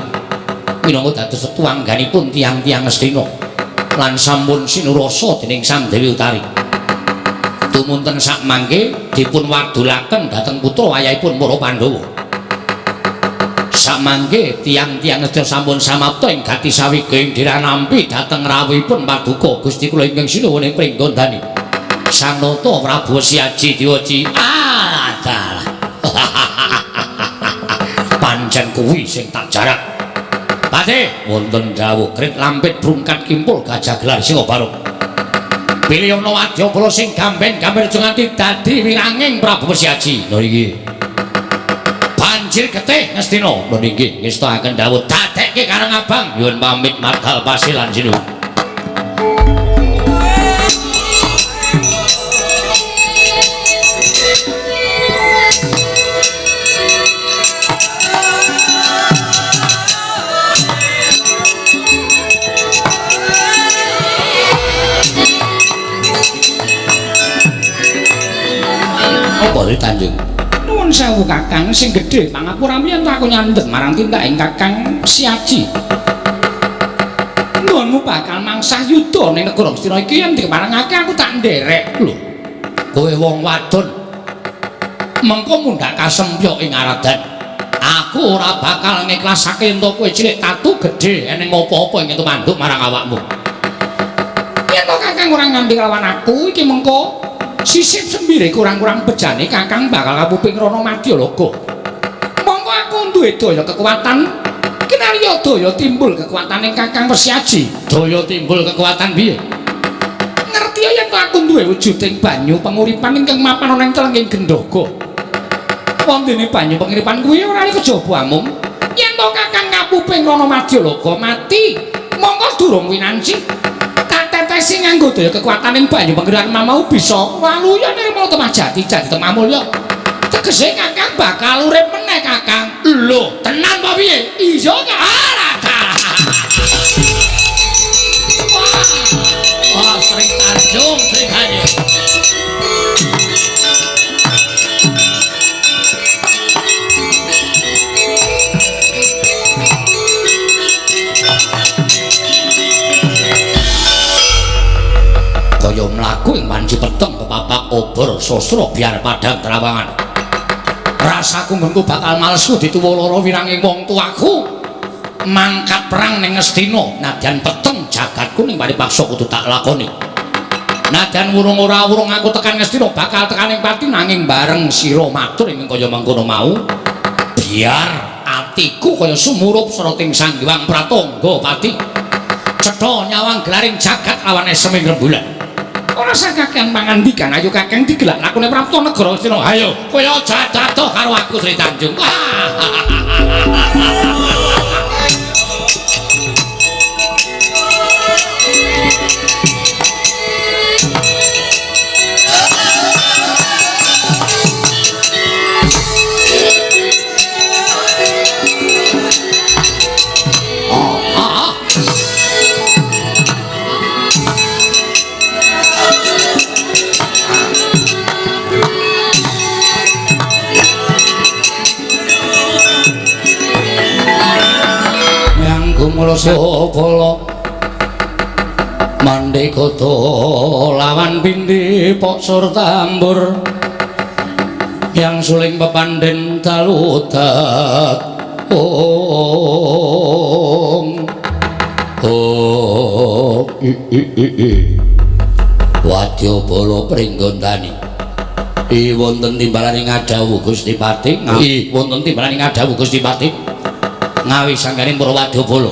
minangka dados tetungganipun tiyang-tiyang Ngastina lan sampun sinurasa dening Sang Dewi Utari. Tumunten sakmangke dipun wadulaken dhateng putra wayahipun para Pandhawa. Sakmangke tiyang-tiyang Ngastina sampun samapta ing gati sawiga ing diranampi dhateng rawuhipun paduka Gusti kula ingkang sinuwun ing Pringgondani. Sang Nata Prabu Wesi Aji diwaci. Ah, dalah. Pancen kuwi sing tak jarak. Patih wonten dawuh krit lampit brungkat kimpul gajah gelar singa barung. Pilih ana wadyabala sing gamben-gamben aja nganti dadi wiranging Prabu Wesi Aji. Lho iki. Banjir getih Ngastina. Lho nggih ngestakaken dawuh dadekke Karang Abang. Nyuwun pamit madal pasilan sinuwun. Tanjung? Nuwun sewu Kakang sing gedhe pangapura yen aku nyandhet marang tindaking Kakang Siaji. Nggonmu bakal mangsah yuda ning negara Ngastina iki yen diparengake aku tak nderek. Lho, kowe wong wadon mengko mundhak kasempyok ing aradan. Aku ora bakal ngiklasake yen kowe cilik tatu gedhe eneng apa-apa ing tumanduk marang awakmu. Yen to Kakang ora ngambil lawan aku iki mengko sisip sembire kurang-kurang bejane Kakang bakal kapuping rono madyalaga. Mongko aku duwe daya kekuatan kinarya daya timbul kekuatane Kakang Wesiaji. Daya timbul kekuatan piye? Ngerti yen to aku duwe wujuding banyu penguripan ingkang mapan ana ing telenging gendhoga. Wondene banyu penguripan kuwi ora kejaba amung yen to Kakang kapuping rono madyalaga mati, mongko durung winanci tetesi nganggo daya kekuatan ing banyu penguripan mau bisa waluya nirmala temah jati jati temah mulya. Tegese Kakang bakal urip meneh Kakang. Lho, tenan apa piye? Iya Kak. Alah. Wah, wah Sri Tanjung, Sri Tanjung. Kaya mlaku ing wanci peteng kepapak obor sosro biar padang terawangan. Rasaku nggonku bakal malesku dituwa lara wiranging wong tuaku. Mangkat perang ning Ngastina, nadyan peteng jagatku ning paripaksa kudu tak lakoni. Nadyan wurung ora wurung aku tekan Ngastina bakal tekan ing pati nanging bareng sira matur ing kaya mangkono mau. Biar atiku kaya sumurup srating Sang Hyang Pratangga Pati. Cetha nyawang gelaring jagat lawan eseming rembulan. Ora usah kakean pangandikan, ayo Kakang digelak lakune prapta negara Ngastina. Ayo, kowe aja jatuh karo aku Sri Tanjung. Gumula mandekata lawan pindhi poksur tambur yang suling pepandhen daludat ong oh i i i i wadya bala pringgondani i wonten timbalane ngadhawuh Gusti Patih i wonten timbalane ngadhawuh Gusti Patih ngawi sanggane para wadyabala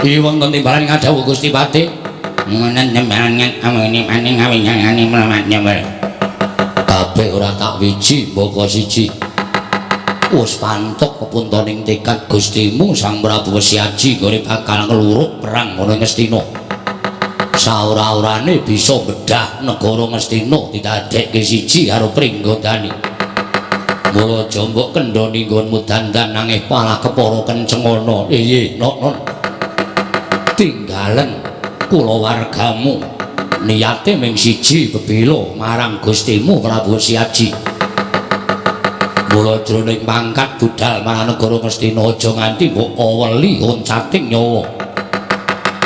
i wonten timbalan ngadhawuh Gusti Patih ngonen tembalan amene ane ngawi nyangane mlamat kabeh ora tak wiji mbaka siji wis pantok kepuntoning tekad Gustimu Sang Prabu Wesiaji nggone bakal ngluruk perang ana Ngastina. Saora-orane bisa bedah negara Ngastina didadekke siji karo Pringgondani. Mula aja mbok kendhoni nggonmu dandan nanging palah kepara kenceng ana. Iya, nok. Tinggalen kulawargamu niate ming siji bebela marang Gustimu Prabu Wesiaji. Mula jroning pangkat budal marang negara Ngastina aja nganti mbok aweli oncating nyawa.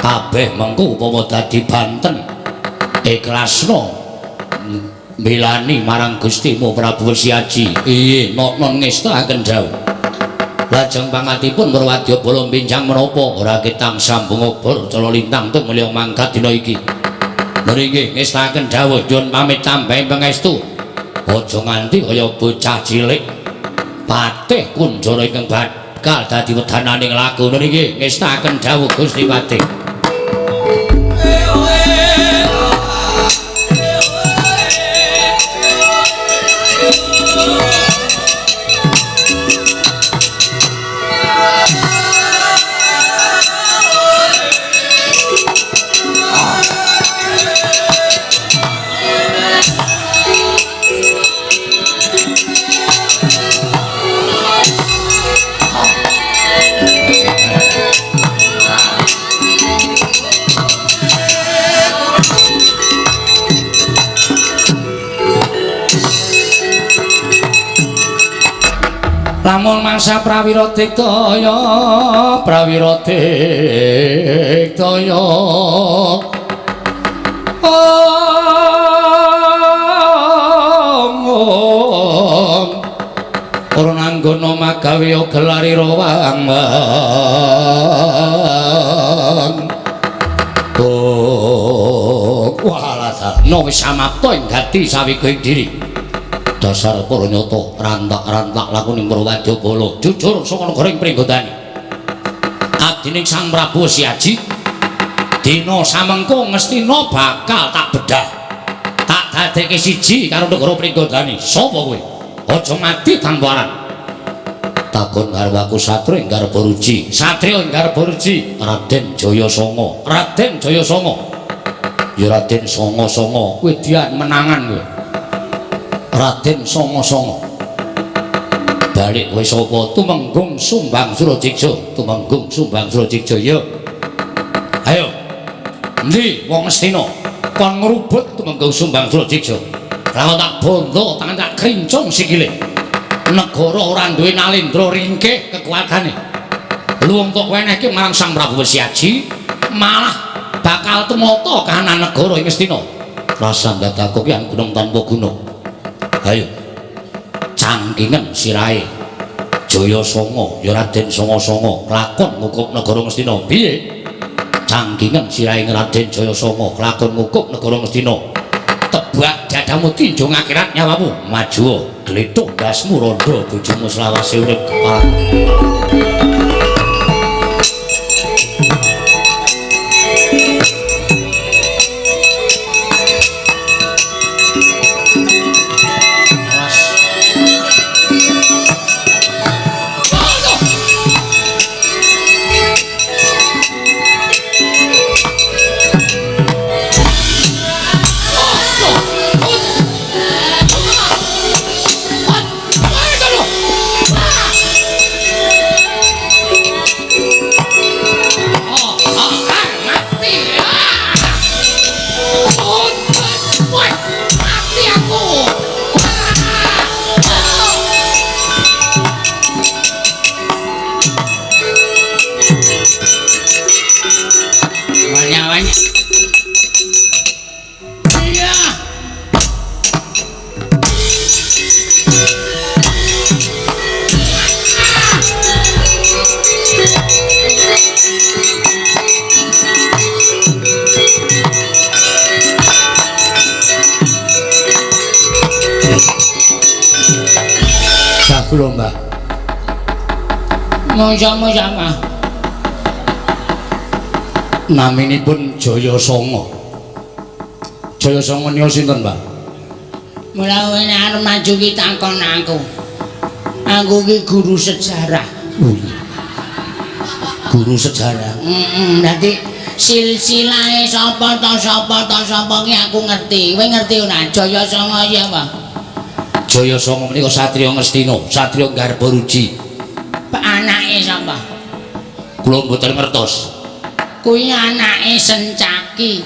Kabeh mengko upama dadi banten ikhlasna milani marang Gustimu Prabu Wesiaji. Iya, nok-non ngestakaken dawuh. Lajeng pangatipun Prawadyabala benjang menapa ora ketang sambung obor cala lintang tumulya mangkat dina iki. Lha inggih ngestakaken dawuh nyuwun pamit tambahi pangestu. Aja nganti kaya bocah cilik patih kunjara ingkang bakal dadi wedananing laku. Lha inggih ngestakaken dawuh Gusti Patih. Lamun mangsa prawira diktaya, prawira diktaya. Om. Ora nanggono magawe gelari rawang. Oh, walah, no wis samapta ing dadi sawiga ing diri. Dasar para nyata rantak-rantak lakuning Purwadyabala jujur saka negara ing Pringgondani. Abdining Sang Prabu Wesiaji dina samengko Ngastina bakal tak bedah. Tak dadekke siji karo negara Pringgondani. Sapa kowe? Aja mati tanpa aran. Takon garwaku Satria ing Garbaruji. Satria ing Garbaruji, Raden Jayasanga. Raden Jayasanga. Ya Raden Sanga-sanga, kowe dian menangan kowe. Raden Sanga-sanga. Balik kowe sapa? Tumenggung Sumbang Surajiksa. Tumenggung Sumbang Surajiksa ya. Ayo. Endi wong Ngastina? Kon ngrubut Tumenggung Sumbang Surajiksa. Lawan tak bondo, tangan tak krincung sikile. Negara ora duwe nalendra ringkih kekuatane. Luwung tok wenehke marang Sang Prabu Wesiaji, malah bakal tumata kahanan negara ing Ngastina. Rasa ndadako ki gunung tanpa guna. Ayo. Cangkingen sirahe Jayasanga, ya Raden Sanga-sanga lakon ngukup negara Ngastina. Piye? Cangkingen sirahe Raden Jayasanga lakon ngukup negara Ngastina. Tebak dadamu tinjung akhirat nyawamu. Maju glethuk ndasmu rondo bojomu selawase urip keparat. Kula Mbah. Mongso-mongso. Naminipun Jayasanga. Jayasanga nika sinten, Mbah? Mula kowe arep maju ki takon aku. Aku ki guru sejarah. Oh iya. Guru sejarah. Heeh, dadi silsilahe sapa ta sapa ta sapa ki aku ngerti. Kowe ngerti ora? Jayasanga iki apa? Jayasanga menika satriya Ngastina, satriya Garbaruji. Anake sapa? Kula mboten ngertos. Kuwi anake Sencaki.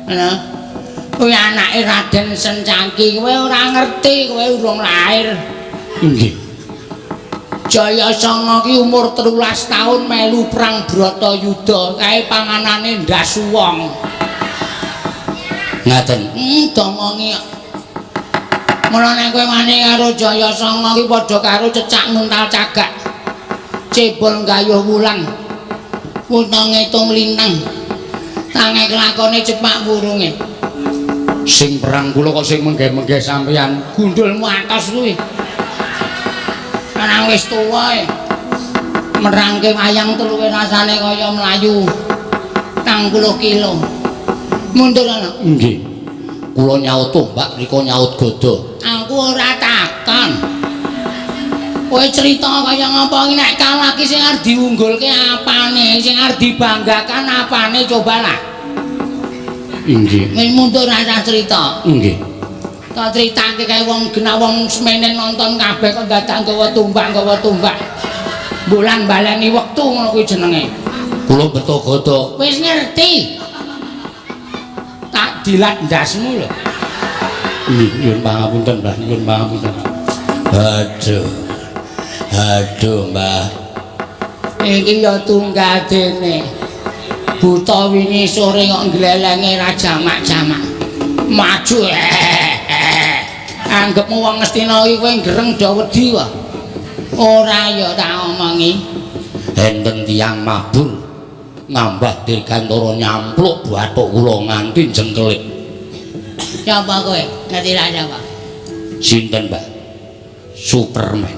Lho. Kuwi anake Raden Sencaki. Kowe ora ngerti, kowe urung lahir. Inggih. Jayasanga ki umur 13 taun melu perang Bratayuda, kae panganane ndas wong. Ngaten. Domongi. Mula nek kowe wani karo Jayasanga ki padha karo cecak nguntal cagak. Cebol gayuh wulan. Wuta ngitung lintang. Tange kelakone cepak wurunge. Sing perang kula kok sing menggeh-menggeh sampeyan. Gundulmu atos kuwi. Nang wis tuwa e. Merangke wayang telu rasane kaya mlayu 60 kilo. Mundur ana. Nggih. Kula nyaut tombak rika nyaut gada. Aku ora takon. Kowe crita kaya ngapa iki nek kalah ki sing arep diunggulke apane, sing arep dibanggakan apane cobalah. Inggih. Wis mundur ora crita. Nggih. Tak critake kae wong genah wong semene nonton kabeh kok dadak nggawa tumbak nggawa tumbak. Bulan baleni wektu ngono kuwi jenenge. Kula beto gada. Wis ngerti. Tak dilat ndasmu lho. Nggih, nyuwun pangapunten, Mbah, nyuwun pangapunten. Aduh. Aduh, Mbah. Iki ya tunggal dene. Buta wingi sore kok nglelenge ra jamak-jamak. Maju. Anggepmu wong Ngastina iki kowe gereng do wedi wae. Ora ya tak omongi. Enten tiyang mabur ngambah dirgantara nyampluk bathuk kula nganti jengkelik. Sapa kowe? Ngerti ra sapa? Sinten, Mbah? Superman.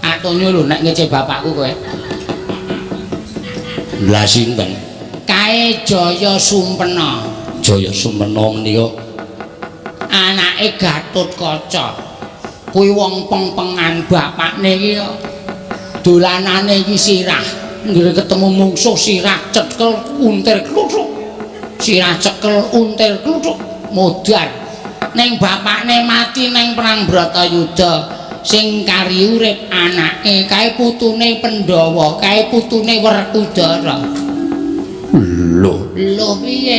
Atonyo lho nek ngece bapakku kowe. Lah sinten? Kae Jaya Sumpena. Jaya Sumpena menika anake Gatotkaca. Kuwi wong peng-pengan, bapakne iki dolanane iki sirah. Nggih ketemu mungsuh sirah cekel untir kluthuk. Sirah cekel untir kluthuk modar. Ning bapakne mati ning perang Bratayuda. Sing kari urip anake kae putune Pandhawa, kae putune Werkudara. Lho, lho piye?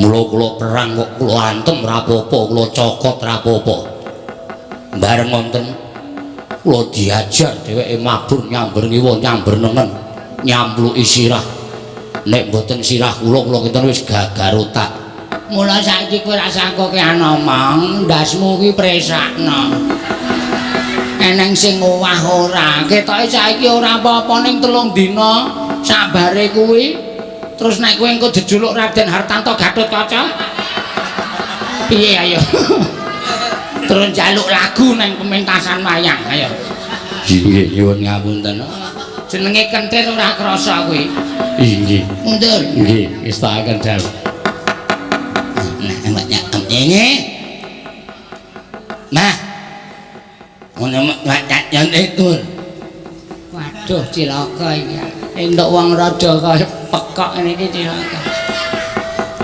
Mula kula perang kok kula antem ra apa-apa, kula cokot ra apa-apa. Bareng wonten kula diajar dheweke mabur nyamber ngiwa nyamber nengen, nyampluki sirah. Nek mboten sirah kula, kula kinten wis gagar otak. Mula saiki kowe ra sangkokean omong, ndasmu kuwi presakno. Eneng sing owah ora. Ketoke saiki ora apa-apa ning 3 dina sabare kuwi. Terus nek kowe engko jejuluk Raden Hartanto Gatotkaca. Piye ayo? Terus njaluk lagu nang pementasan wayang ayo. Nggih, nyuwun ngapunten. Jenenge kentir ora krasa kuwi. Nggih. Mundur. Nggih, wis tak kendhal. Nah, ini. Nah. Ngono mak itu. Waduh, cilaka iki. Entuk wong rada kaya pekok ngene iki cilaka.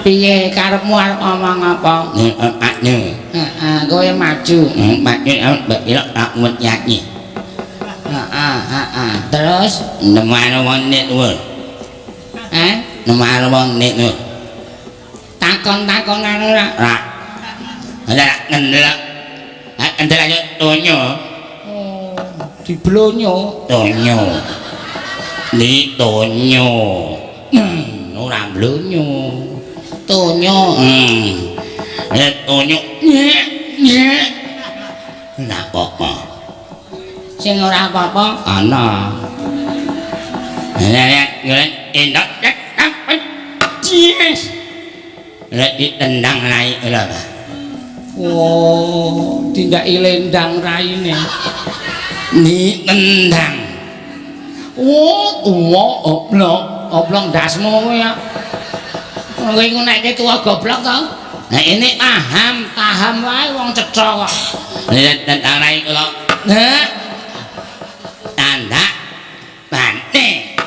Piye karepmu arep omong apa? Heeh, heeh, kowe maju. Maju aku nyanyi. Heeh, heeh. Terus nemano wong nek kuwi. Heh? Nemano wong nek kuwi. Takon-takonan ora? Ora. Ora ngendelak. Ngendelak tonyo. Oh, diblonyo. Tonyo. Ni tonyo. Ora blonyo. Tonyo. Tonyo. Nah apa? Sing ora apa-apa ana. Nek enak Yes. Nek ditendang naik lho. Oh, tindaki lendang raine. Ditendang. Oh, tuwa oblong, oblong ndasmu kowe ya. Kowe iku nek tuwa goblok to. Nah ini paham, paham wae wong cetha kok. Ditendang rai kula. Nah, tandak banting.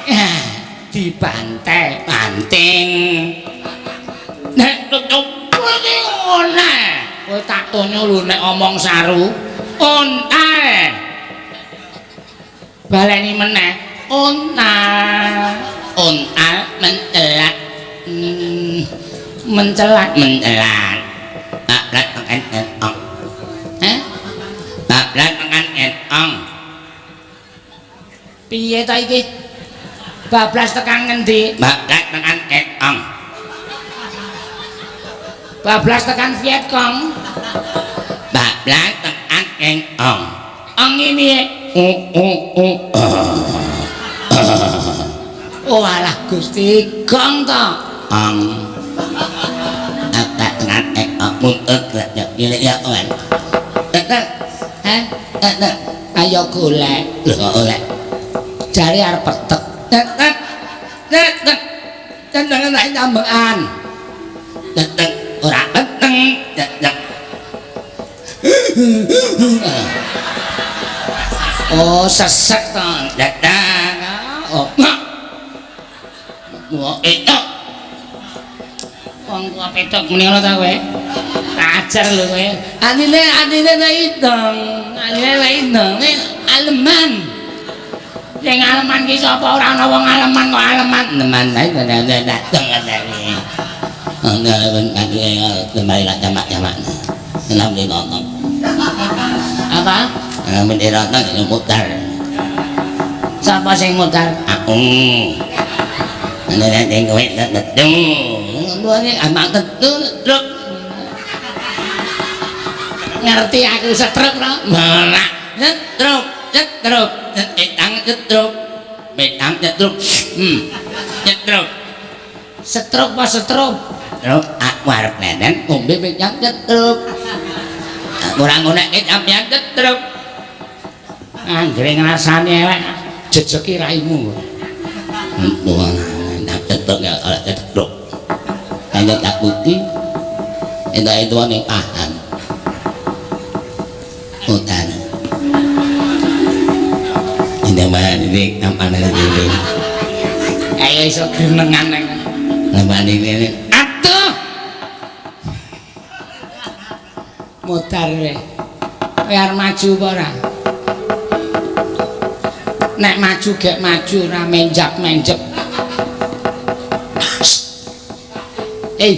Dibantai, banting. Nek tutup ngono. Kowe tak tonyo lho nek omong saru. Ontal. Baleni meneh. Ontal. Ontal mencelat. Mencelat, mencelat. Bablas tekan entong. Heh? Bablas tekan entong. Piye ta iki? Bablas tekan ngendi? Bablas tekan entong. Bablas tekan Vietcong. Bablas tekan entong. Ong ini. Oh alah Gusti, gong to. Ong. Bablas tekan entong muntut ya ya kan. Heh? Ayo golek. Lho kok golek? Jare arep petek. Tek tek. Tendangan tak tambahan. Tek ora peteng. Tek. Oh, sesek to. Tek. Oh. Wah, etok. Wong tua petok muni ngono ta kowe? Ajar lho kowe. Anine anine nek idong, anine nek idong aleman. Sing aleman ki sapa ora ana wong aleman kok aleman. Neman ae nek dong ngene. Ana ben ane lemari lak jamak-jamak. Enam di nonton. Apa? Bendera nang mutar. Sapa sing mutar? Aku. Nek ning kowe tetu. Ngono amak tetu truk. Ngerti aku setruk ora? Ora. Setruk, setruk, etang setruk. Betang setruk. Setruk. Setruk apa setruk? Truk aku arep nenen ngombe becak setruk. Aku ora ngonekke sampeyan setruk. Anggere ngrasani elek jejeki raimu. Wah, tak tetruk ya ora tetruk. Kaya tak putih. Entuk-entuk ning paham. Utan. Indah ini ampane dhewe. Ayo iso grenengan nang. Lembane ngene. Aduh. Mutar kowe. Kowe arep maju apa ora? Nek maju gek maju ora menjak-menjep. Eh.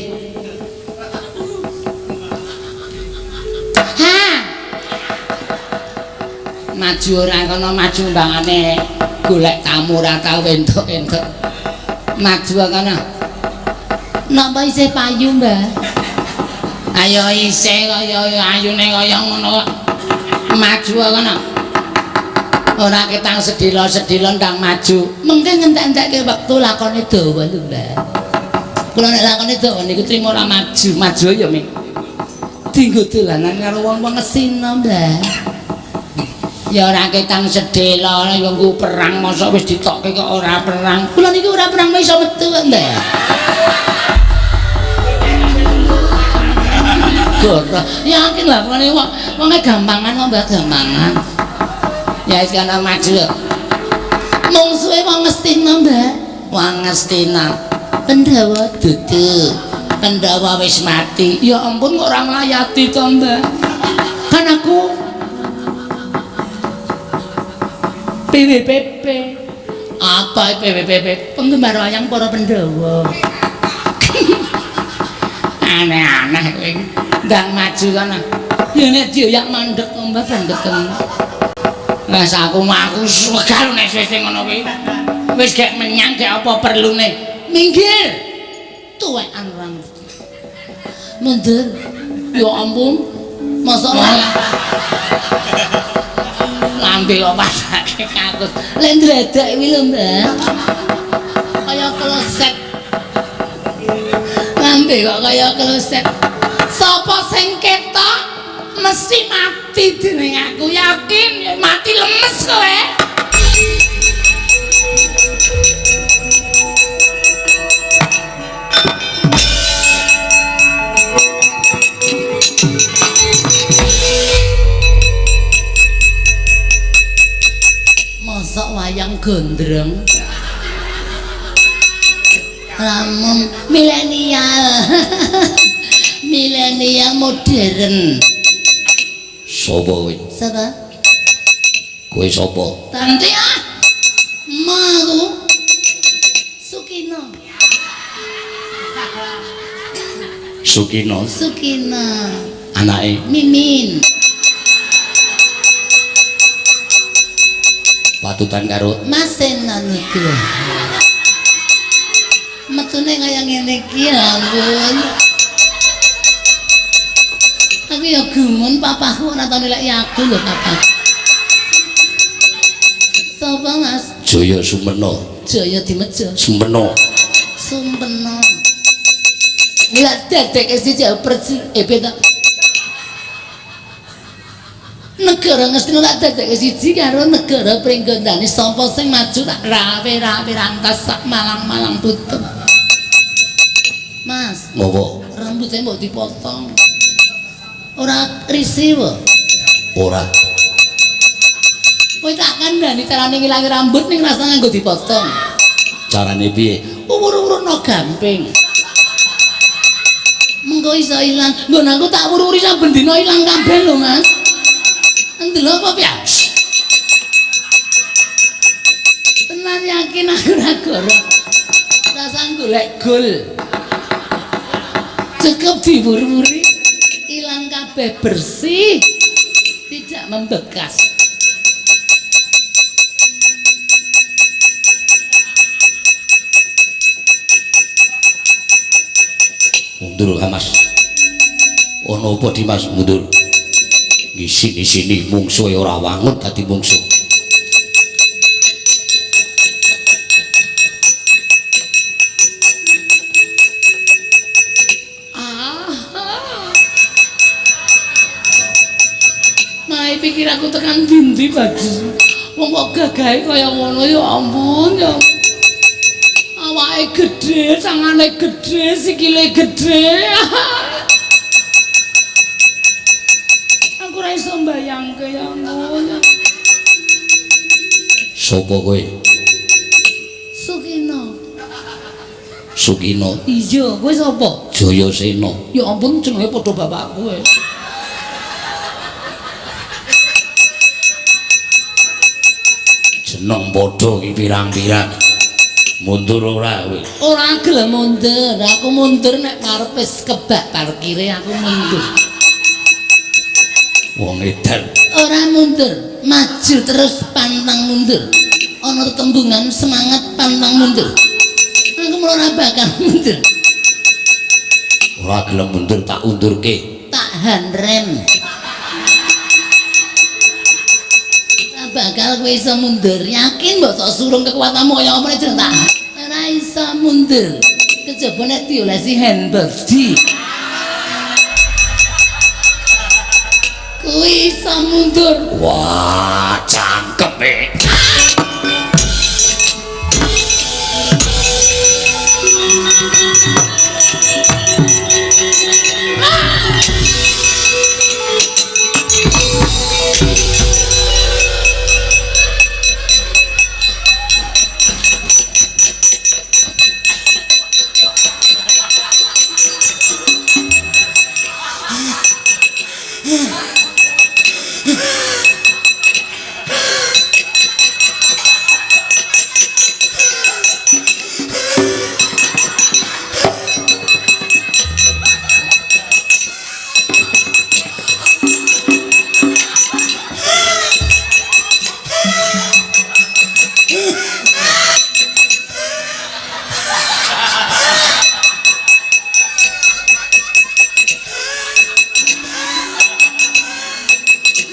Ha. Maju ora kono maju mbangane golek tamu ora tau entuk-entuk. Maju kono. Napa isih payu, Mbah? Ayo isih kaya ayune kaya ngono kok. Maju kono. Ora ketang sedila-sedila ndang maju. Mengke ngentek-entekke wektu lakone dawa lho, Mbah. Kula nek lakone dawa niku trimo ora maju. Maju ya, Ming. Dinggo dolanan karo wong-wong Ngesina, Mbah. Ya ora ketang sedela ya nggo perang mosok wis ditokke kok ora perang. Kula niku ora perang iso metu kok, Mbah. Goro. Yakin lah kula niku wonge gampangan kok, Mbah, gampangan. Ya wis kana maju. Mungsuhe wong Ngastina, Mbah. Wong Ngastina. Pandhawa dudu. Pandhawa wis mati. Ya ampun kok ora nglayati to, Mbah. Kan aku PWPP. Apa PWPP? Penggemar wayang para Pandhawa. Aneh-aneh kowe. Ndang maju kana. Ya nek dioyak mandek to, Mbah, mandek temen. Wes aku wegal nek suwe ngono kuwi. Wis gek menyang gek apa perlune. Minggir. Tuwekan ora ngerti. Mundur. Ya ampun. Mosok lambe kok pasake kakus. Lek ndredek kuwi lho, Mbah. Kaya kloset. Lambe kok kaya kloset. Sapa sing ketok mesti mati dening aku, yakin mati lemes kowe. Mosok wayang gondrong. Ramung milenial. Milenial modern. Sopo kowe? Sapa? Kowe sapa? Tante ah. Mau Sukino. Sukino. Sukino. Anake Mimin. Patutan karo Mas Seno Nugroho. Metune kaya ngene iki, ya ampun. Aku ya gumun papaku ora tau nilai aku lho papa. Sapa Mas? Jaya Sumpena. Jaya Dimejo. Sumpena. Sumpena. Lah dadek siji perci beta. Negara Ngastina tak dadek siji karo negara Pringgondani sapa sing maju tak rawe-rawe rantas sak malang-malang tutup. Mas, ngopo? Rambutnya mbok dipotong. Ora risi wae. Ora. Kowe tak kandhani carane ngilangi rambut ning rasa nganggo dipotong. Carane piye? Uwur-uwurno gamping. Mengko iso ilang. Nggon aku tak wur-wuri saben dina ilang kabeh lho, Mas. Ndelok apa piye? Tenan yakin aku ora goro. Rasa golek gol. Cukup diwur-wuri. Ilang kabeh bersih. Tidak membekas. Mundur ka Mas. Ana apa Dimas mundur? Ngisini-sini mungsuhe ora wangun dadi mungsuh. Mae pikir aku tekan dindi Bagus. Wong kok gagahe kaya ngono ya ampun ya. Awake gedhe, tangane gedhe, sikile gedhe. Aku ora iso mbayangke ya ampun. Sopo kowe? Sukino. Sukino. Iya, kowe sapa? Jayasena. Ya ampun jenenge padha bapakku kowe. Jeneng padha iki pirang-pirang. Mundur ora kowe? Ora gelem mundur, aku mundur nek arep wis kebak parkire aku mundur. Wong edan. Ora mundur, maju terus pantang mundur. Ana tetembungan semangat pantang mundur. Aku ora bakal mundur. Ora gelem mundur tak undurke. Tahan rem. Bakal kowe iso mundur. Yakin mbok sok surung kekuatanmu kaya apa nek jeneng tak. Ora iso mundur. Kejaba nek diolesi handbody. Kuwi iso mundur. Wah, cangkem e.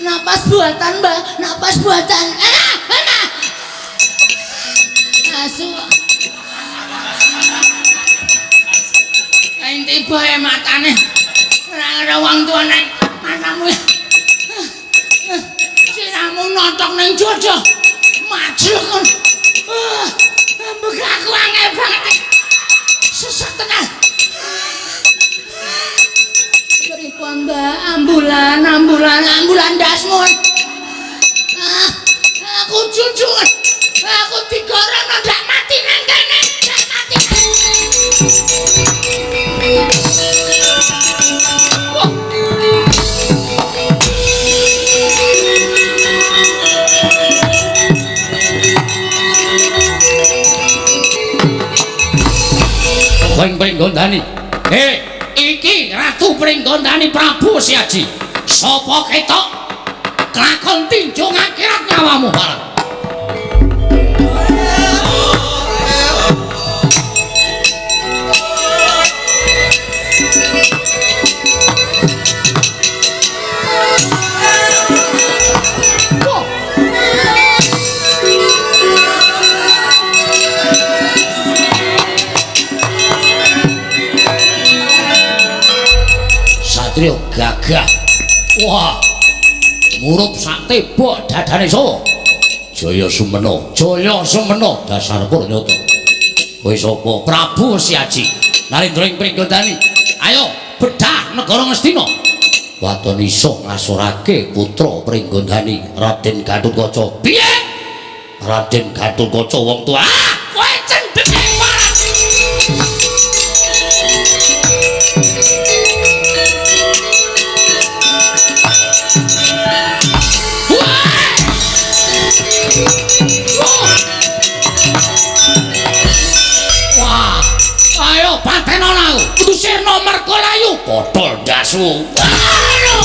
Napas buatan, Mbak. Napas buatan. Enak, enak. Asu. Kain tiba ya matane. Ora ora wong tuwa nang matamu. Siramu notok nang jodoh. Majlek kon. Mbek aku angel banget. Sesek tenan. Pripun, Mbak? Ambulan, ambulan, ambulan ndasmu. Ah, aku jujur. Aku digorong ndak mati nang kene. Ndak mati. Wah. Kowe Pringgondani. Hei, iki Ratu Pringgondani Prabu Siaji. Sapa ketok kelakon tinjung akhirat nyawamu bareng. Satrio gagah. Wah. Murup sak tebok dadane sapa? Jaya Sumena. Jaya Sumena dasar purnyata. Kowe sapa? Prabu Siaji. Narendra ing Pringgondani. Ayo bedah negara Ngastina. Waton iso ngasorake putra Pringgondani Raden Gatotkaca. Piye? Raden Gatotkaca wong tuwa. Ah, kowe cendheke marang. Wah, ayo patenono aku. Kudu sirna merga layu. Potol ndasu. Ayo.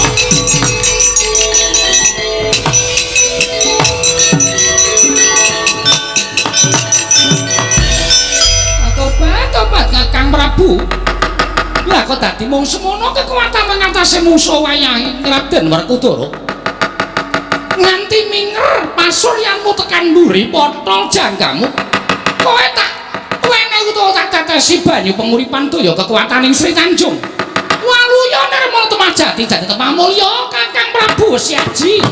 Tobat, tobat Kakang Prabu. Lah Jaka dadi mung semono kekuatan ngatasi mungsuh wayahe Raden Werkudara. Nganti minger pasuryanmu tekan mburi potol janggamu. Kowe tak wenehi utawa tak tetesi banyu penguripan daya kekuataning Sri Tanjung. Waluya nirmala temah jati jati temah mulya Kakang Prabu Wesiaji.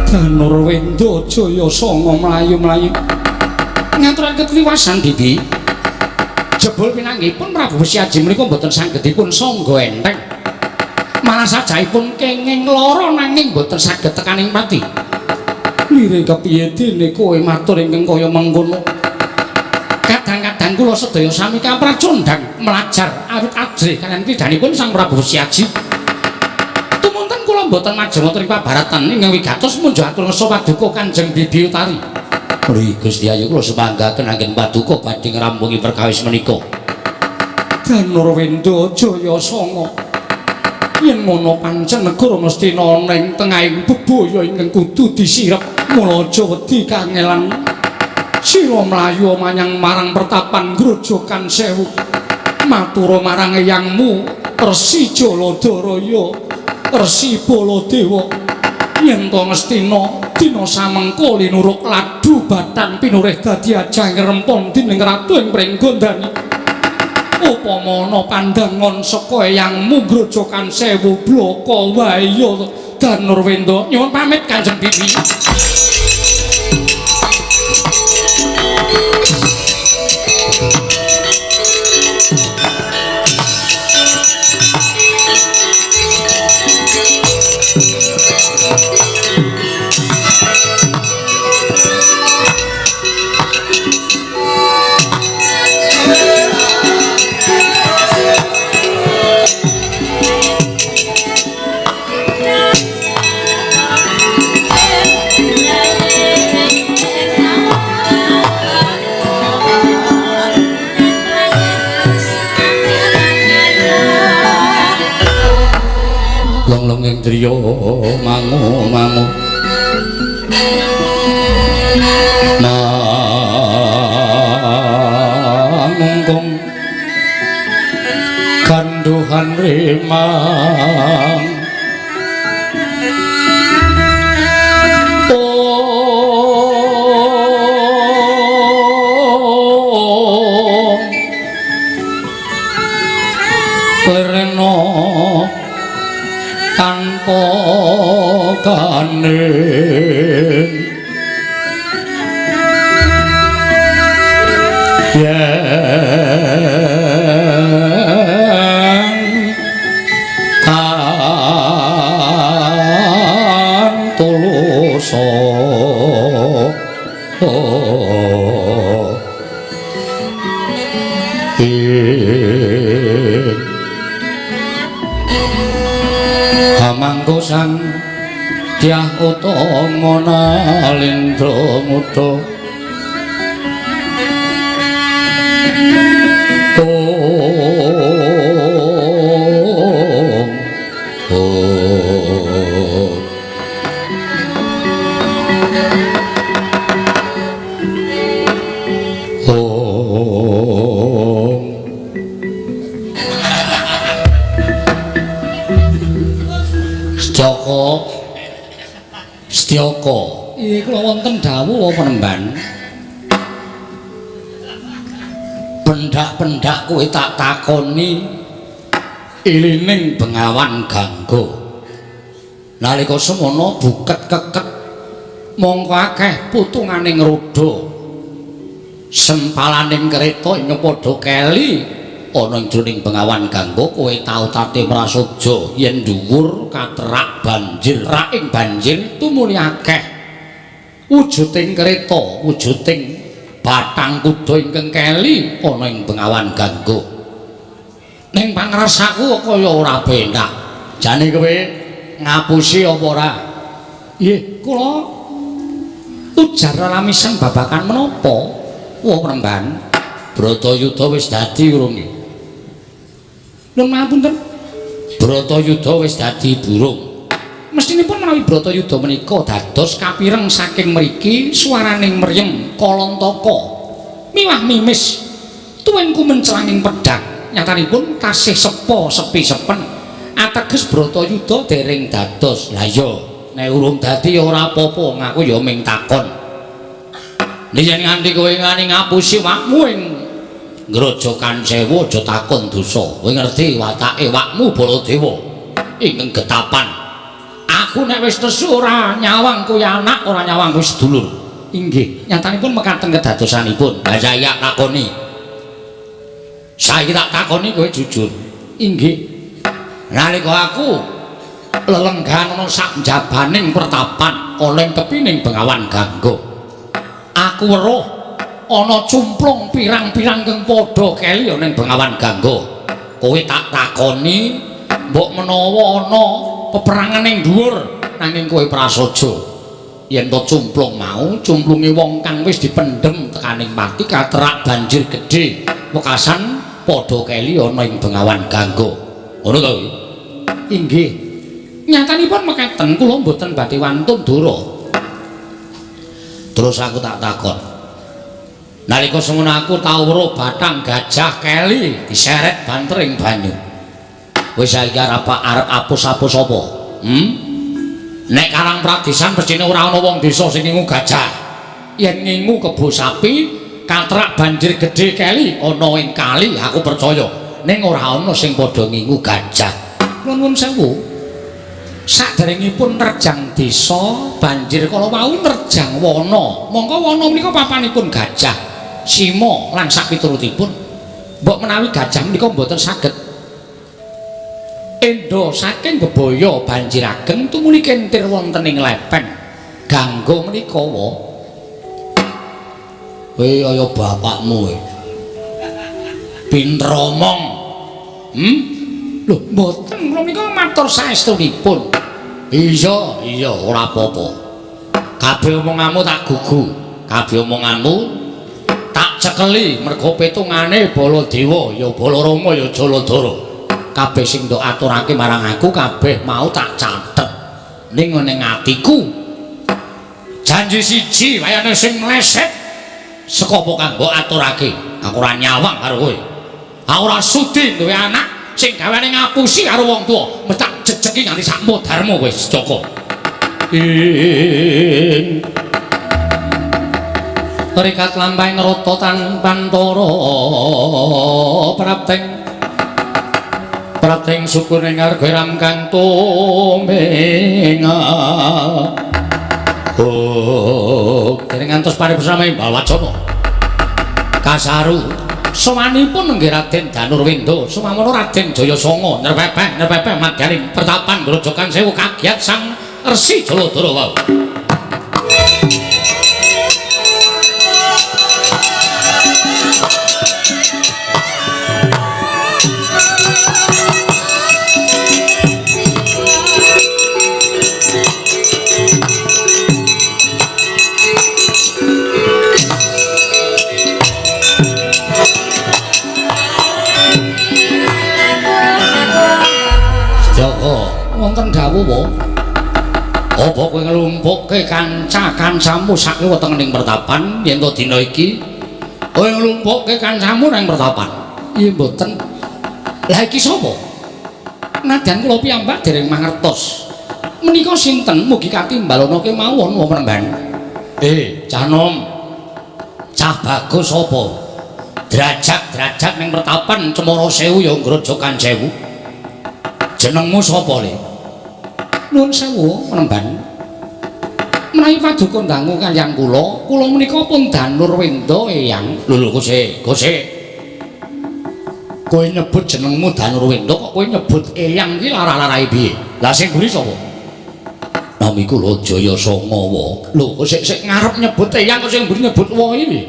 Danurwenda Jaya Sanga mlayu-mlayu ngaturaken ketliwasan Bibi. Jebul pinanggihipun Prabu Wesiaji menika mboten saged dipun sangga enteng. Malah sajaipun kenging lara nanging mboten saged tekaning pati. Lire kepiye dene kowe matur ingkang kaya mengkono? Kadang-kadang kula sedaya sami kapracondhang mlajar awit ajrih kaliyan kridhanipun Sang Prabu Wesiaji. Tumunten kula mboten majeng wonten ing pabaratan ingkang wigatos munjuk atur ngersa paduka Kanjeng Bibi Utari. Ri Gusti Ayu kula sumanggaken anggen paduka badhe ngrampungi perkawis menika. Danurwenda Jaya Sanga. Yen ngono pancen negara Ngastina ana ing tengahing bebaya ingkang kudu disirep. Mula aja wedi kangelan. Sira mlayu manyang marang pertapan Grojogan Sewu. Matura marang eyangmu Resi Jaladaraya, Resi Baladewa. Yen to Ngastina dina samengko linuruk ladu batang pinurih dadi ajang rempon dening ratu ing Pringgondani. Upama ana pandangan saka eyangmu Grojogan Sewu blaka wae ya Danurwenda. Nyuwun pamit Kanjeng Bibi. Long-long driya mangu-mangu mangungkung ganduhan rimang ong lerena tanpa kaning yen tan tulusa hamangku sang dyah utama nalindra muda Setyaka. Iya kula wonten dawuh penemban. Pendak-pendak kowe tak takoni ilining Bengawan Gangga. Nalika semono buket keket mongko akeh putunganing roda. Sempalaning kereta ing padha keli ana ing jroning Bengawan Gangga kowe tau tate prasaja yen dhuwur katerak banjir, raing banjir tumuli akeh wujuding kereta, wujuding batang kuda ingkang keli ana ing Bengawan Gangga. Ning pangrasaku kaya ora penak. Jane kowe ngapusi apa ora? Nggih, kula ujar lamisen babagan menapa? Wah, Premban, Bratayuda wis dadi urung iki? Lho ngapunten. Bratayuda wis dadi burung. Mestinipun menawi Bratayuda menika dados kapireng saking mriki suaraning mriyem kalantaka miwah mimis tuwin kumencelanging pedhang nyatanipun tasih sepo sepi sepen ateges Bratayuda dereng dados. Lah iya, nek urung dadi ya ora apa-apa, ngaku ya ming takon. Yen nganti kowe ngani ngapusi wakmu ing Grojogan Sewu aja takon dosa. Kowe ngerti watake wakmu Baladewa ingkang getapan. Aku nek wis nesu ora nyawang kuwi anak, ora nyawang kuwi sedulur. Inggih, nyatanipun mekaten kedadosanipun. Lah saya takoni. Saiki tak takoni kowe jujur. Inggih. Nalika aku lelenggahan ana sak njabaning pertapan ana ing tepining Bengawan Gangga. Aku weruh ana cumplung pirang-pirang kang padha keli ana ing Bengawan Gangga. Kowe tak takoni mbok menawa ana peperangan ing dhuwur nanging kowe prasaja. Yen to cumplung mau cumplunge wong kang wis dipendhem tekaning pati katerak banjir gedhe wekasan padha keli ana ing Bengawan Gangga. Ngono to kuwi? Inggih. Nyatanipun mekaten kula mboten badhe wantun dara. Terus aku tak takon. Nalika semono aku tau weruh batang gajah keli diseret banter ing banyu. Wis saiki arep apus-apus apa? Nek Karang Pradesan mestine ora ana wong desa sing ngingu gajah. Yen ngingu kebo sapi, katrak banjir gedhe keli ana ing kali, aku percaya. Ning ora ana sing padha ngingu gajah. Nuwun sewu. Saderengipun nerjang desa, banjir kala wau nerjang wana. Mongko wana menika papanipun gajah, sima lan sapiturutipun. Mbok menawi gajah menika mboten saged endo saking bebaya banjir ageng tumuli kentir wonten ing lepen. Gangga menika wa. Kowe kaya bapakmu kowe. Pinter omong. Lho, mboten kula menika matur saestunipun. Iya, iya, ora apa-apa. Kabeh omonganmu tak gugu, kabeh omonganmu tak cekeli mergo petungane Baladewa ya Balarama ya Jaladara. Kabeh sing ndok aturake marang aku kabeh mau tak catet ning ngene atiku. Janji siji wayane sing mleset saka apa kang mbok aturake. Aku ora nyawang karo kowe. Aku ora sudi duwe anak sing gaweane ngapusi karo wong tuwa, mesti tak jejeki nganti sak modarmu kowe, Joko. Ing rikat lampahing rata tanpantara prapting prapting syukur ing ngarga ram kang tumenga. Oh, dereng ngantos paripurna Balwacana. Kasaru sowanipun nggih Raden Danurwenda, sumamono Raden Jayasanga nrepepeh nrepepeh madyaning pertapan Grojogan Sewu kagiat Sang Resi Jaladara wau. Wonten dawuh wa. Apa kowe nglumpukke kanca-kancamu sak weteng ning pertapan yen to dina iki? Kowe nglumpukke kancamu nang pertapan? Iya mboten. Lah iki sapa? Nadyan kula piyambak dereng mangertos. Menika sinten mugi katimbalana kemawon wa Premban? Cah nom. Cah bagus sapa? Drajak-drajak ning pertapan Cemara Sewu ya Grojogan Sewu. Jenengmu sapa, Le? Nuwun sewu, Penemban. Menawi paduka ndangu kaliyan kula, kula menika pun Danurwenda Eyang. Lho lho, Kose, Kose. Kowe nyebut jenengmu Danurwenda kok kowe nyebut Eyang ki lara-larae piye? Lah sing mburi sapa? Nami kula Jaya Sangawa. Lho, kok sik ngarep nyebut Eyang kok sing mburi nyebut wa iki?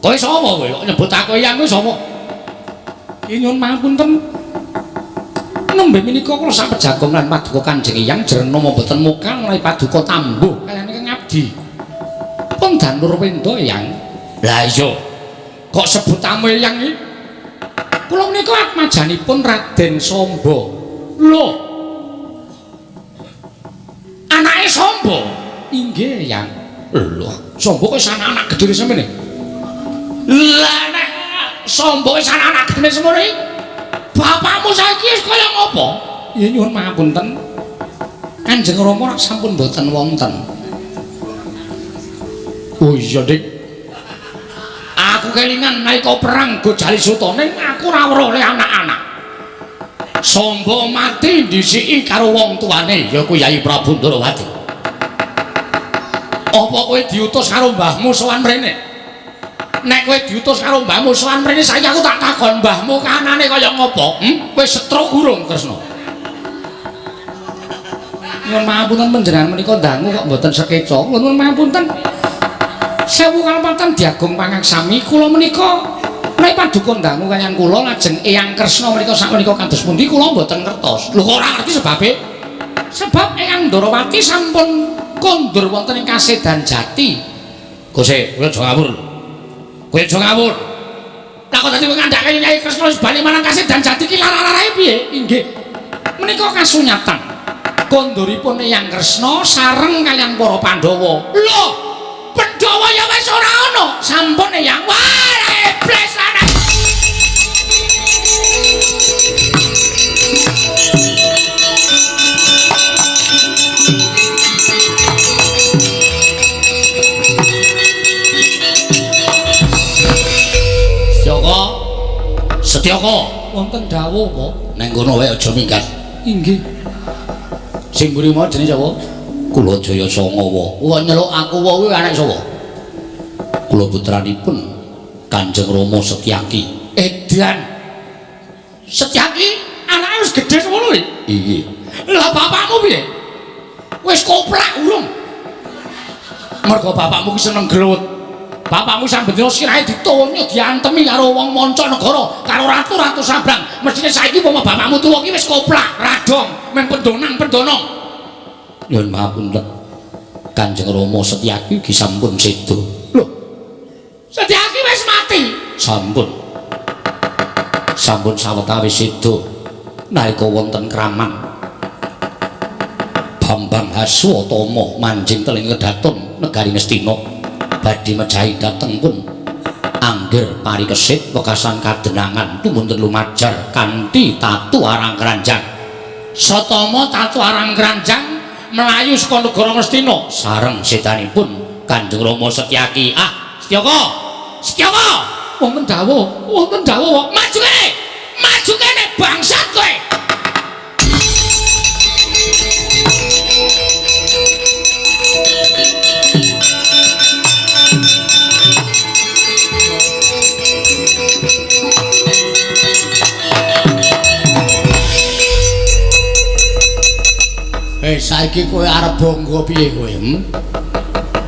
Kowe sapa kowe kok nyebut aku Eyang kowe sapa? Ki nyuwun pangapunten. Nembe menika kula sapejagong lan paduka Kanjeng Eyang jreng nama mboten mokal menawi paduka tambuh kaliyan ingkang abdi. Pun Danurwenda Eyang. Lah iya. Kok sebutamu Eyang iki? Kula menika atmajanipun Raden Samba. Lho. Anake Samba? Inggih, Eyang. Lho, Samba kok wis anak-anak gedhe semene? Lah nek Samba wis anak-anak gedhe semene iki, bapakmu saiki wis kaya ngopo? Ya nyuwun pangapunten. Kanjeng Rama rak sampun mboten wonten. Oh iya, Dik. Aku kelingan nalika perang Gojali Suta ning aku ora weruh le anak-anak. Samba mati ndhisiki karo wong tuane ya kuwi Yayi Prabu Ndorowati. Apa kowe diutus karo mbahmu sowan mrene? Nek kowe diutus karo mbahmu sowan mrene saiki aku tak takon mbahmu kanane kaya ngopo? Kowe stroke urung, Kresna? Nyuwun pangapunten panjenengan menika dangu kok mboten sekeca. Nyuwun pangapunten. Sewu kalepatan diagung pangaksami kula menika menawi paduka dangu kaliyan kula lajeng Eyang Kresna menika sakmenika kados pundi kula mboten ngertos. Lho kok ora ngerti sebabe? Sebab Eyang Ndorowati sampun kondur wonten ing Kasedan Jati. Gose, kowe aja ngawur. Kowe aja ngawur. Lah kok dadi kowe ngandhake Nyai Kresna wis bali marang Kasedan Jati ki lara-larae piye? Inggih. Menika kasunyatan. Konduripun Eyang Kresna sareng kaliyan para Pandhawa. Lho, Pandhawa ya wis ora ana. Sampun Eyang. Wah, iblis lanang. Setyaka. Setyaka, wonten dawuh apa? Neng kono wae aja minggat. Inggih. Sing mburi mau jenenge sapa? Kula Jaya Sangawa. Wah nyeluk aku wae kuwi anak sapa? Kula putranipun Kanjeng Rama Setyaki. Edan. Setyaki anake wis gedhe semono iki? Iya. Lah bapakmu piye? Wis koplak urung? Mergo bapakmu ki seneng gelut. Bapakmu samben dina sirahe ditonyo diantemi karo wong manca negara, karo ratu-ratu sabrang. Mesthine saiki umpama bapakmu tuwa ki wis koplak, radong, mung pendonang-pendonong. Nyuwun pangapunten. Kanjeng Rama Setyaki ugi sampun seda. Lho. Setyaki wis mati. Sampun. Sampun sawetawis seda nalika wonten kraman. Bambang Haswatama manjing teling kedaton negari Ngastina. Badhe mejahi dhateng pun anggir parikesit wekasan kadenangan tumunten lumajar kanthi tatu arang keranjang. Satama tatu arang keranjang mlayu saka negara Ngastina sareng setanipun Kanjeng Rama Setyaki. Ah, Setyaka. Setyaka, wonten dawuh, wonten dawuh. Maju kene. Maju kene bangsat kowe. Saiki kowe arep bangga piye kowe?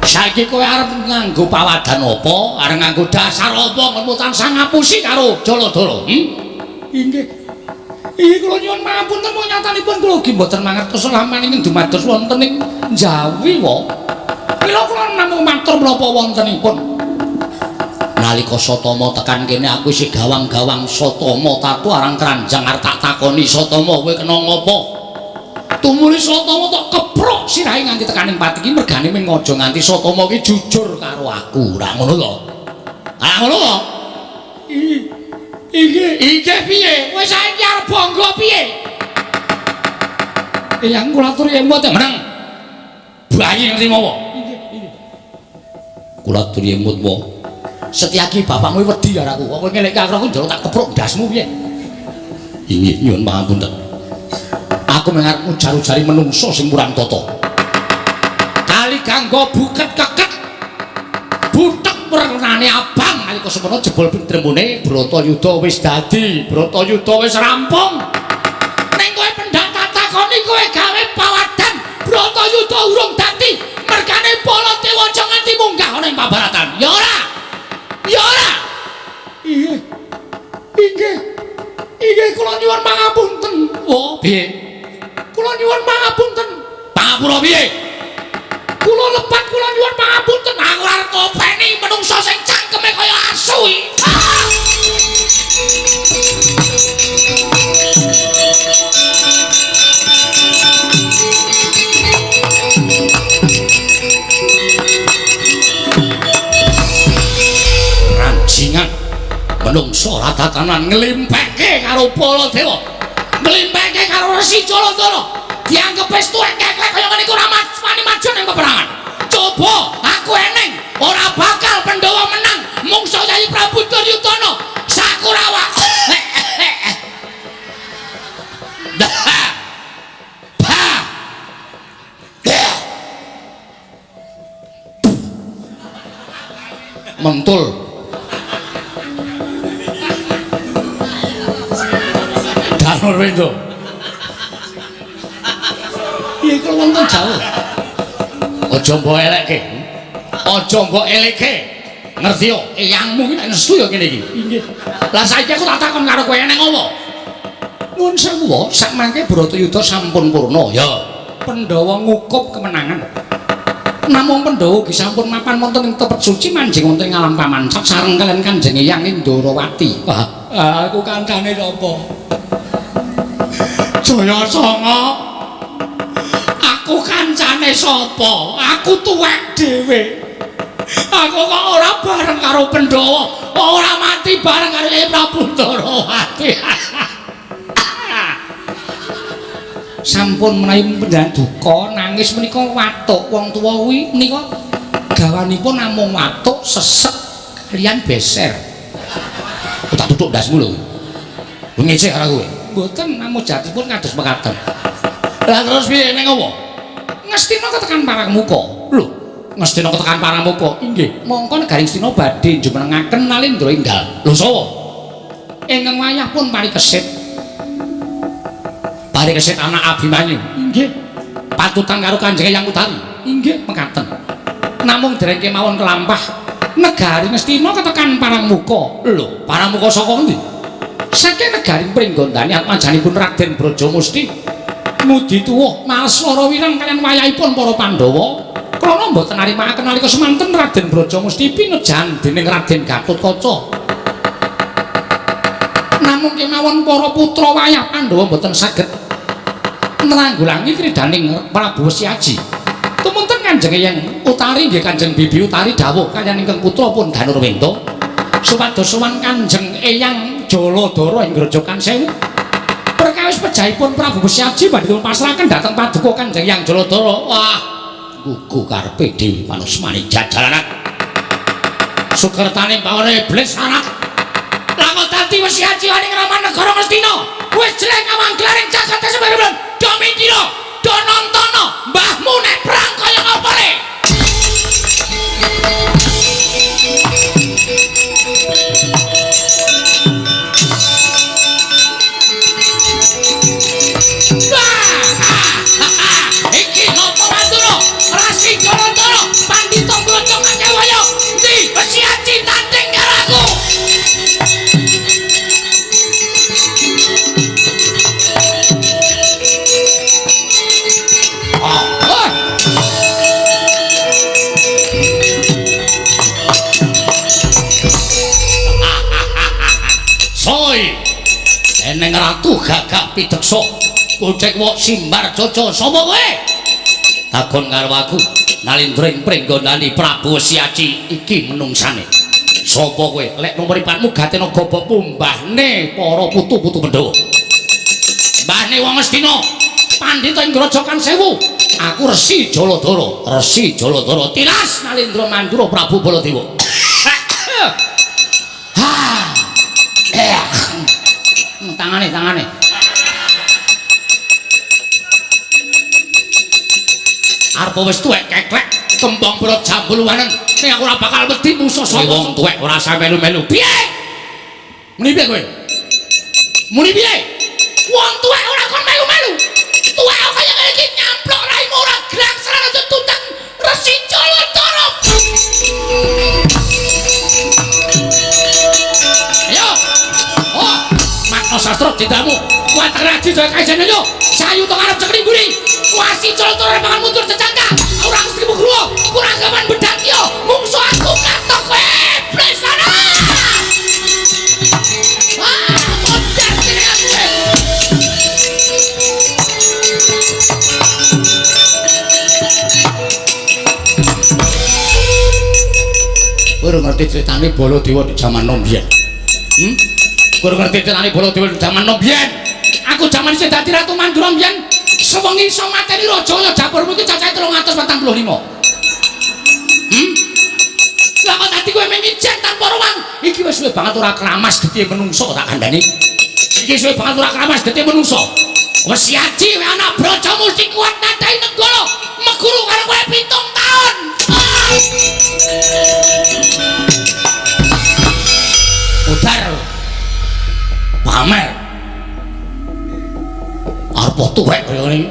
Saiki kowe arep nganggo pawadan apa? Arep nganggo dasar apa nggonmu tansah ngapusi karo Jaladara? Inggih. Inggih kula nyuwun pangapunten mung nyatanipun kula ugi mboten mangertos laman ingkang dumados wonten ing Jawi wa. Mila kula namung matur menapa wontenipun. Nalika Satama tekan kene aku isih gawang-gawang Satama tatu arang keranjang arep tak takoni Satama kowe kena ngopo? Tumuli Satama tok keprok sirahe nganti tekaning pati iki mergane mung aja nganti Satama iki jujur karo aku. Ora ngono to? Ora ngono to? Inggih, inggih piye? Kowe saiki arep bangga piye? Eyang kula aturi emot meneng. Bayi ngerti mawa? Inggih, inggih. Kula aturi emot wae. Setyaki bapakmu wedi karo aku. Kok kowe ngelekke aku njaluk tak kepruk ndasmu piye? Inggih, nyuwun pangapunten. Aku mung arep ngujar-ujari menungso sing murang tata. Kali gangga buket keket. Butek wernane abang nalika semono jebul pitremune Bratayuda wis dadi, Bratayuda wis rampung. Ning kowe pendhak tak takoni kowe gawe pawadan Bratayuda urung dadi, mergane Baladewa aja nganti munggah ana ing pabaratan. Ya ora? Ya ora? Inggih. Inggih. Inggih kula nyuwun pangapunten. Oh, piye? Kula nyuwun pangapunten. Pangapura piye? Kula lepat kula nyuwun pangapunten. Aku arep ngopeni menungsa sing cangkeme kaya asu iki. Ah! Rajingan menungsa ora tatanan nglimpekke karo Baladewa, nglimpekke karo Resi Jaladara. Dianggep wis tuwek keklek kaya ngene iku ora wani maju ning peperangan. Coba aku eneng ora bakal Pandhawa menang mungsuh Yayi Prabu Duryudana Sakurawa. Mentul. Danurwenda. Iya kula wonten jauh. Aja mbok elekke. Aja mbok elekke. Ngerti yo, eyangmu iki nek nesu ya kene iki. Inggih. Lah saiki aku tak takon karo kowe eneng apa? Nuwun sewu, sakmangke Bratayuda sampun purna ya. Pandhawa ngukup kemenangan. Namung Pandhawa ugi sampun mapan wonten ing tepet suci manjing wonten ing alam pamancak sareng kaliyan Kanjeng Eyang Indarawati. Wah, aku kancane sapa? Jaya Sanga. Aku kancane sapa? Aku tuwek dhewe. Aku kok ora bareng karo Pandhawa, ora mati bareng karo Prabu Ndarawati. Sampun menawi panjenengan duka nangis menika watuk wong tuwa kuwi menika gawanipun namung watuk sesek kaliyan beser. Tak tutuk ndasmu lho. Ngecek karo kowe. Mboten namung jatipun kados mekaten. Lah terus piye ning apa? Ngastina ketekan Paramuka. Lho, Ngastina ketekan Paramuka. Inggih. Mongko negari Ngastina badhe jumenengaken Nalendra enggal. Lho sapa? Ingkang wayah pun Parikesit. Parikesit anak Abimanyu. Inggih. Patutan karo Kanjeng Eyang Utari. Inggih, mekaten. Namung dereng kemawon kelampah negari Ngastina ketekan Paramuka. Lho, Paramuka saka ngendi? Saking negari Pringgondani atmajanipun Raden Brajamusti ngudi tuwuh males lara wirang kaliyan wayahipun para Pandhawa. Krana mboten narimakaken nalika semanten Raden Brajamusti pinejan dening Raden Gatotkaca. Namung kemawon para putra wayah Pandhawa mboten saged nranggulangi kridaning Prabu Wesiaji. Tumunten Kanjeng Eyang Utari nggih Kanjeng Bibi Utari dawuh kaliyan ingkang putra pun Danurwenda supados sowan Kanjeng Eyang Jaladara ing Grojogan Sewu. Perkawis pejahipun Prabu Wesiaji badhe dipun pasrahaken dhateng paduka Kanjeng Eyang Jaladara. Wah, gugu karepe dhewe manusmani jajalanan. Sukertane pawone iblis anak. Lah kok dadi Wesiaji ning Raman Negara Ngastina. Wis jelek awang glaring jagat sebareng. Do mikira, do nontono mbahmu nek perang kaya ngapa le. Iki Nata Mandura, Rasi Jaladara, Pandhita Braja Kakewaya. Ndi Wesiaji tanding karo aku. Soi, eneng ratu gagah pideksa, kucek wok simbar jojo, sapa kowe? Takon karo aku, Nalindra ing Pringgondani Prabu Wesiaji iki menungsane. Sapa kowe? Lek mripatmu gatena gobok mbahne para putu-putu Pandhawa. Mbahne wong Ngastina, pandhita ing Grojogan Sewu. Aku Resi Jaladara, Resi Jaladara tilas Nalindra Mandura Prabu Baladewa. Tangane, tangane. Arep wis tuwek keklek, kembang perut jambul wanen. Ning aku ora bakal wedi musuh saka wong tuwek ora usah melu-melu. Piye? Muni piye kowe? Muni piye? Wong tuwek ora kon melu-melu. Tuwek kaya ngene iki nyamplok raimu ora glangsaran aja tutang Resi Jaladara. Ayo. Oh, makna sastra jendamu. Kuat raji jaya kajen ayo. Sayu to ngarep cekri mburi. Wasi Jaladara ora bakal mundur cecangka. Ora mesti mugruwa. Kurang gaman bedak yo. Mungsu aku katok kowe. Plesana. Ah, modar kene aku. Kowe ora ngerti critane Baladewa di jaman nom biyen. Kowe ora ngerti critane Baladewa di jaman nom biyen. Aku jaman isih dadi Ratu Mandura biyen, sewengi iso mateni raja kaya dapurmu iki cacahe 345. Lah kok dadi kowe mung ijen tanpa ruang. Iki wis suwe banget ora kramas getihe menungso tak kandhani. Iki suwe banget ora kramas getihe menungso. Wis aji anak braja mesti kuat nadai Nenggala. Meguru karo kowe 7 taun. Udar. Pamer. Arep tuwek kaya ngene.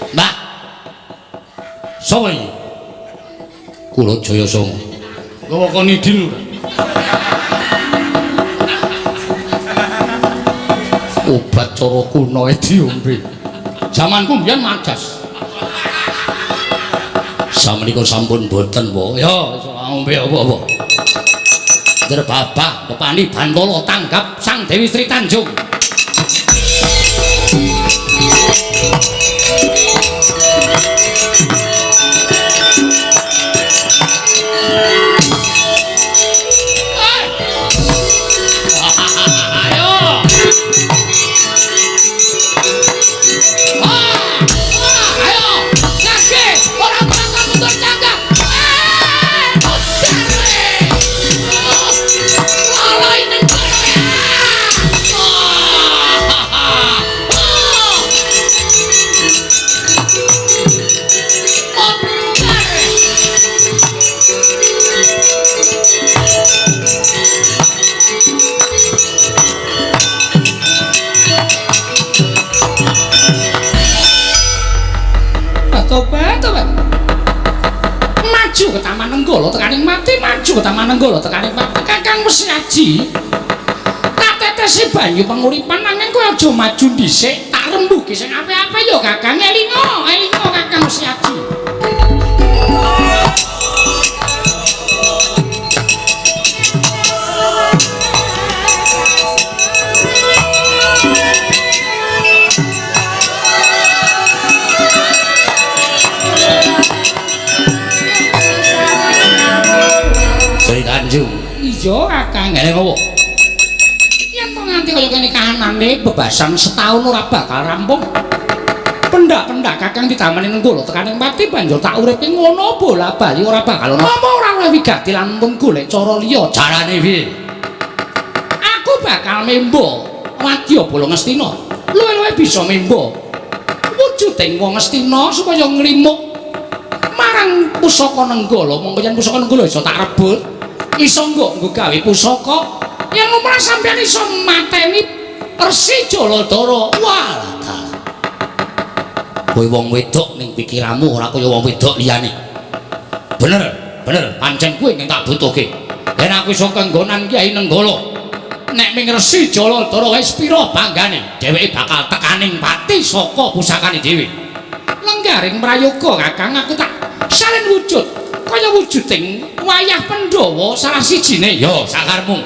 Mbak. Sapa iki? Kula Jaya Sanga. Gawa konidin. Obat cara kuno e diombe. Jamanku mbiyen majas. Samenika sampun boten, Pak. Ya, iso ngombe apa-apa. Drebabah depani Bantala tanggap Sang Dewi Sri Tanjung. Ayo. Ayo, ngake ora bakal mundur canggah. Tobat, tobat. Maju ke Taman Nenggala tekaning mati, maju ke Taman Nenggala tekaning mati. Kakang wis ngaji. Tak tetesi banyu penguripan nanging kowe aja maju dhisik, tak rembuki sing apik-apik ya Kakang. Elinga, elinga Kakang wis ngaji. Sri Tanjung. Iya Kakang, ngene ngopo? Yen to nganti kaya kene kahanane bebasan setahun ora bakal rampung. Pendak-pendak Kakang ditamani Nenggala tekaning pati banjur tak uripe ngono bola-bali ora bakal ono. Apa ora oleh wigati lan pun golek cara liya? Carane piye? Aku bakal membo wadya bala Ngastina. Luwih-luwih bisa membo wujuding wong Ngastina supaya nglimuk marang pusaka Nenggala. Mongko yen pusaka Nenggala iso tak rebut, iso nggo gawe pusaka yen lumrah sampeyan iso mateni Resi Jaladara. Walah, kowe wong wedok ning pikiranmu ora kaya wong wedok liyane. Bener, bener, pancen kowe ning tak butuhke. Yen aku iso kenggonan Kyai Nenggala, nek ming Resi Jaladara wis pira banggane, dheweke bakal tekaning pati saka pusakane dhewe. Lenggaring prayoga Kakang, aku tak salin wujud kaya wujuding wayah Pandhawa salah sijine. Ya sakarmu.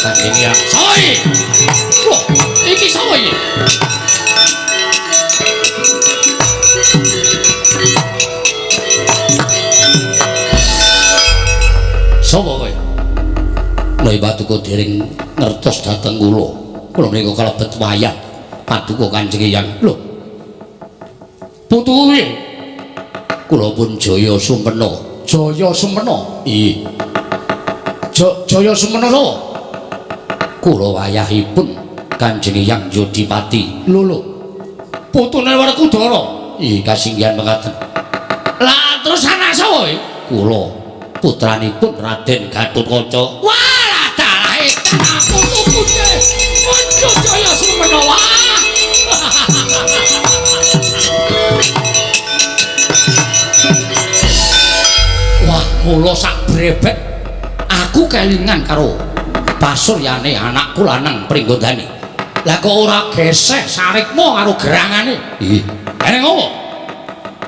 Kanjeng Hyang. Soi. Loh, iki sapa iki? Sapa kowe? Lha paduka dereng ngertos dhateng kula. Kula menika kalebet wayah paduka Kanjeng Hyang. Lho. Putu kuwi. Kula pun Jaya Sumpena. Jaya Sumpena? Iya. Jaya Sumpena sapa? Kula wayahipun Kanjeng Hyang Yodipati. Lho lho. Putune Werkudara. Iya, kasinggihan mekaten. Lah terus anak sapa kowe? Kula putranipun Raden Gatotkaca. Wah, dalah edan putuku dhewe. Aja Jaya Sumpena wah. Wah, mula sak brebet aku kelingan karo pasuryane anakku lanang Pringgondani. Lah kok ora geseh sarikma karo gerangane? Ih, eneng apa?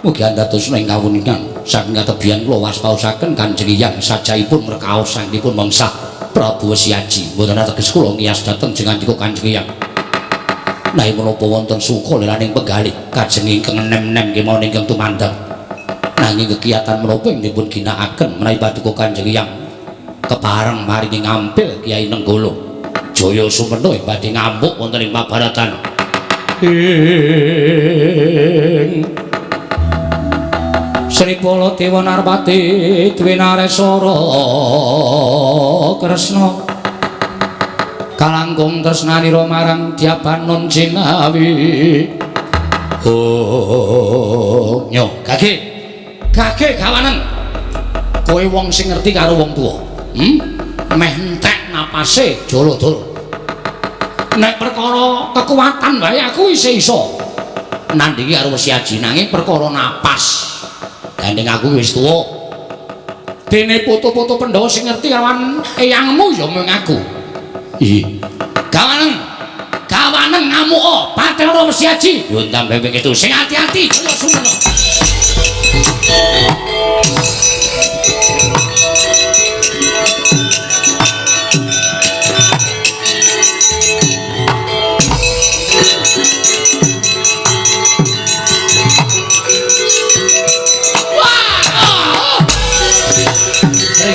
Mugi andhatosna ing kawuningan saking katebihan kula waspaosaken Kanjeng Hyang sajaipun mrekaos sankipun mengsah Prabu Wesiaji. Mboten ateges kula ngiyas dhateng jengandika Kanjeng Hyang. Nawi menapa wonten suka lelaning penggalih kajeng ingkang enem-enem kemawon ingkang tumandang. Nanging kegiatan menapa ing dipun ginakaken menawi paduka Kanjeng Hyang kepareng maringi ngampil Kyai Nenggala. Jaya Sumpena ing badhe ngamuk wonten ing Mabaratan. Ing Sri Baladewa Narpati Dwinareswara Kresna kalangkung tresnanira marang Dyabanon Jinawi. Oh, nyo gage. Gage gawanen. Kowe wong sing ngerti karo wong tuwa. Meh entek napase Jaladara. Nek perkara kekuatan wae aku isih iso nandhingi karo Wesiaji, nanging perkara napas gandeng aku wis tuwa. Dene putu-putu Pandhawa sing ngerti kawan eyangmu ya mung aku. Ih. Gawanen. Gawanen ngamuka patena Wesiaji. Nyuwun tambah ping itu sing ati-ati Jaya Sumpena.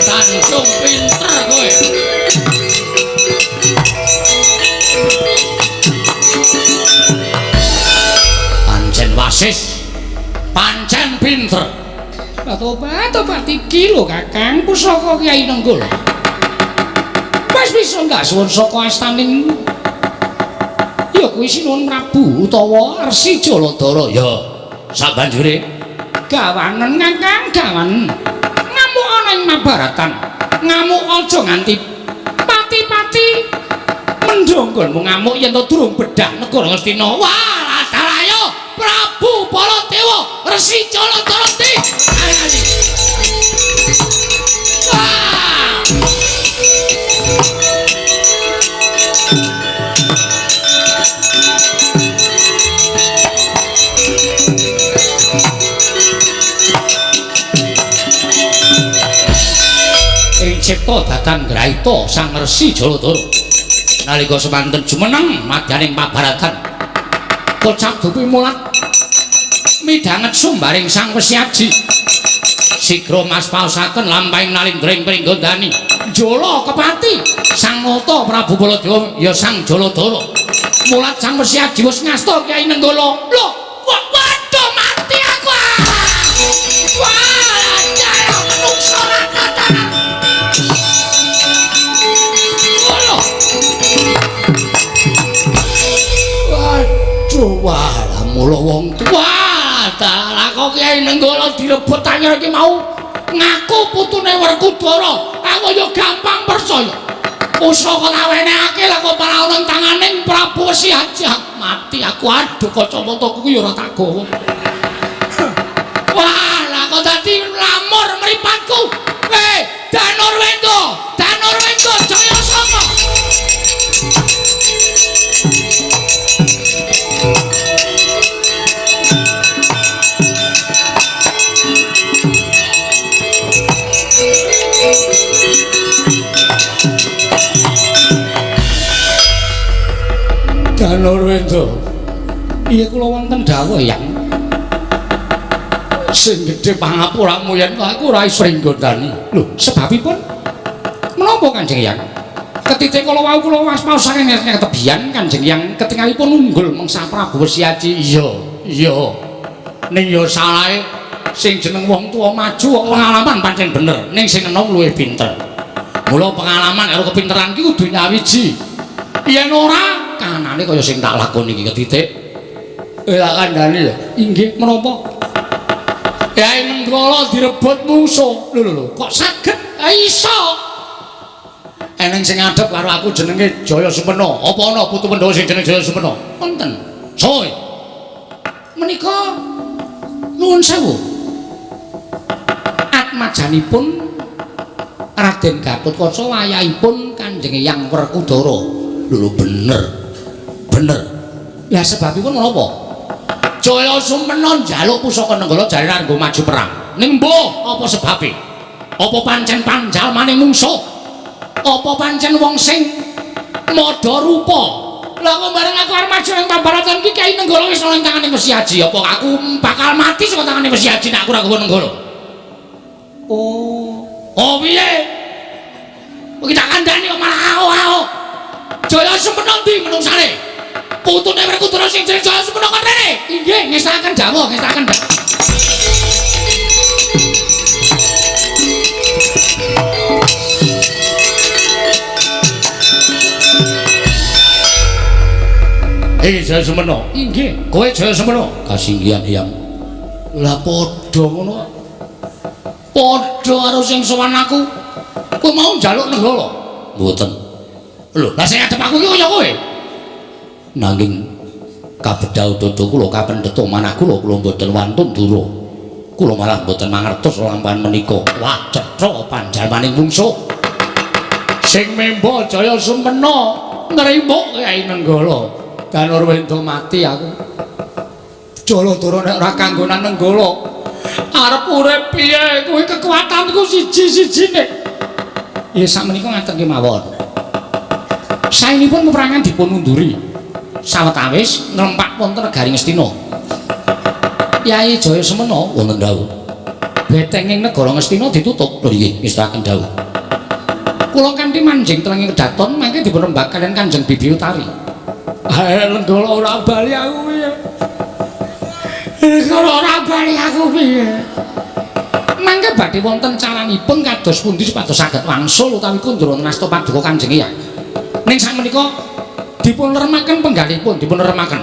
Tanjung pinter kowe. Pancen wasis, pancen pinter. Tobat-tobat iki lho Kakang pusaka Kyai Nenggala. Wis bisa nggak suwun saka astaning ya kuwi Sinuwun Prabu utawa Resi Jaladara. Ya, sabanjure gawanen Kakang, gawanen. Ngamuk ana ing Mabaratan. Ngamuk aja nganti pati-pati mendho nggonmu ngamuk yen to durung bedah negara Ngastina. Wah, dalah Prabu Baladewa Resi Jaladara ti. Wah. Ing cipta datan graita Sang Resi Jaladara. Nalika semanten jumeneng madyaning Mabaratan, kocap dupi mulat midhanget sumbaring Sang Wesiaji. Sigra maspaosaken lampahing nalindra Pringgondani. Jala kepati Sang Nata Prabu Baladewa ya Sang Jaladara. Mulat Sang Wesiaji wis ngasta Kyai Nenggala. Lho, waduh mati aku. Wah, dalah menungso rata-rata. Waduh, wah, mula wong tuwa. Dalah kok Kyai Nenggala direbut anyar iki mau ngaku putune Werkudara. Aku ya gampang percaya. Pusaka tawenehake lah kok malah ana tanganing Prabu Wesiaji. Mati aku, aduh kacamataku ya ora tak gawa. Wah, lah kok dadi lamur mripatku. Danurwenda, Danurwenda Jaya Sanga. Danurwenda. Iya kula wonten dawuh Yang. Sing gedhe pangapuramu yen aku ora iso nggondani. Lho, sebabipun menapa Kanjeng Yang? Ketitik kala wau kula waspaos saking ketebian Kanjeng Yang ketingalipun unggul mengsa Prabu Wesiaji. Iya, iya. Ning ya salahe sing jeneng wong tuwa maju kok pengalaman pancen bener, ning sing enom luwih pinter. Mula pengalaman karo kepinteran ki kudu nyawiji. Yen ora kanane kaya sing tak lakoni iki ketitik. Tak kandhani ya. Inggih, menapa? Yai Nenggala direbut mungsuh. Lho lho lho, kok saged? Iso. Eneng sing ngadep karo aku jenenge Jaya Sumena. Apa ana putu Pandhawa sing jenenge Jaya Sumena? Wonten. Soe. Menika nuwun sewu. Atmajanipun Raden Gatotkaca wayahipun Kanjeng Hyang Werkudara. Lho lho bener. Bener. Lah sebabipun menapa? Jaya Sumena njaluk pusaka Nenggala jare nggo maju perang. Ning mbuh apa sebabe? Apa pancen panjalmane mungsuh? Apa pancen wong sing madha rupa? Lah kok bareng aku arep maju nang pambaratan iki Kyai Nenggala wis ana ing tangane Wesiaji. Apa aku bakal mati saka tangane Wesiaji nek aku ora nggawa Nenggala? Oh. Oh piye? Iki tak kandhani kok malah ao-ao. Jaya Sumena ndi menungsane? Putune Werkudara sing jeneng Jaya Sumena kon rene. Inggih, ngestakaken dawuh, ngestakaken dawuh. Jaya Sumena. Inggih, kowe Jaya Sumena. Kasinggihan Hyang. Lah padha ngono. Padha karo sing sowan aku. Kowe mau njaluk Nenggala? Mboten. Lho, lah sing ngadep aku iki kaya kowe. Nanging kabedhau dodo kula kapendheta manah kula kula mboten wantun dura. Kula malah mboten mangertos lampahan menika. Wah, cetha panjalmaning mungsuh. Sing memba Jaya Sumena ngrimuk Kyai Nenggala. Danurwenda mati aku. Jaladara nek ora kanggonan Nenggala. Arep urip piye? Kuwi kekuatanku siji-sijine. Ya sakmenika ngaten kemawon. Saenipun peperangan dipun unduri. Sawetawis ngrempak wonten negari Ngastina. Yai Jaya Sumena wonten dawuh. Betenging negara Ngastina ditutup. Lho nggih, ngestakaken dawuh. Kula kanthi manjing tenging kedaton mangke dipun rembak kaliyan Kanjeng Bibi Utari. Hae Nenggala ora bali aku piye? Nenggala ora bali aku piye? Mangke badhe wonten caranipun kados pundi supados saged wangsul utawi kundur wonten asta paduka Kanjeng Hyang. Ning sakmenika dipun leremaken penggalipun, dipun leremaken.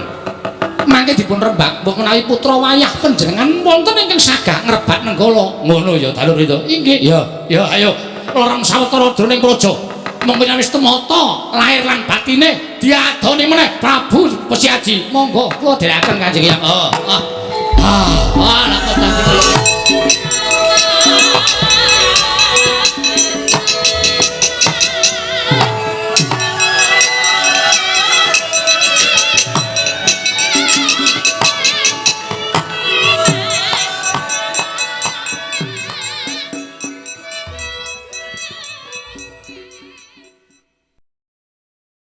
Mangke dipun rembak mbok menawi putra wayah panjenengan wonten ingkang sagah ngrebak Nenggala. Ngono ya Danurwenda. Inggih, ya, ya ayo lerem sawetara jroning praja. Monggo wis tumata lahir lan batine diadoni meneh Prabu Wesiaji. Monggo kula dherekaken Kanjeng Hyang. Oh, ah. Ah, lah kok dadi kaya.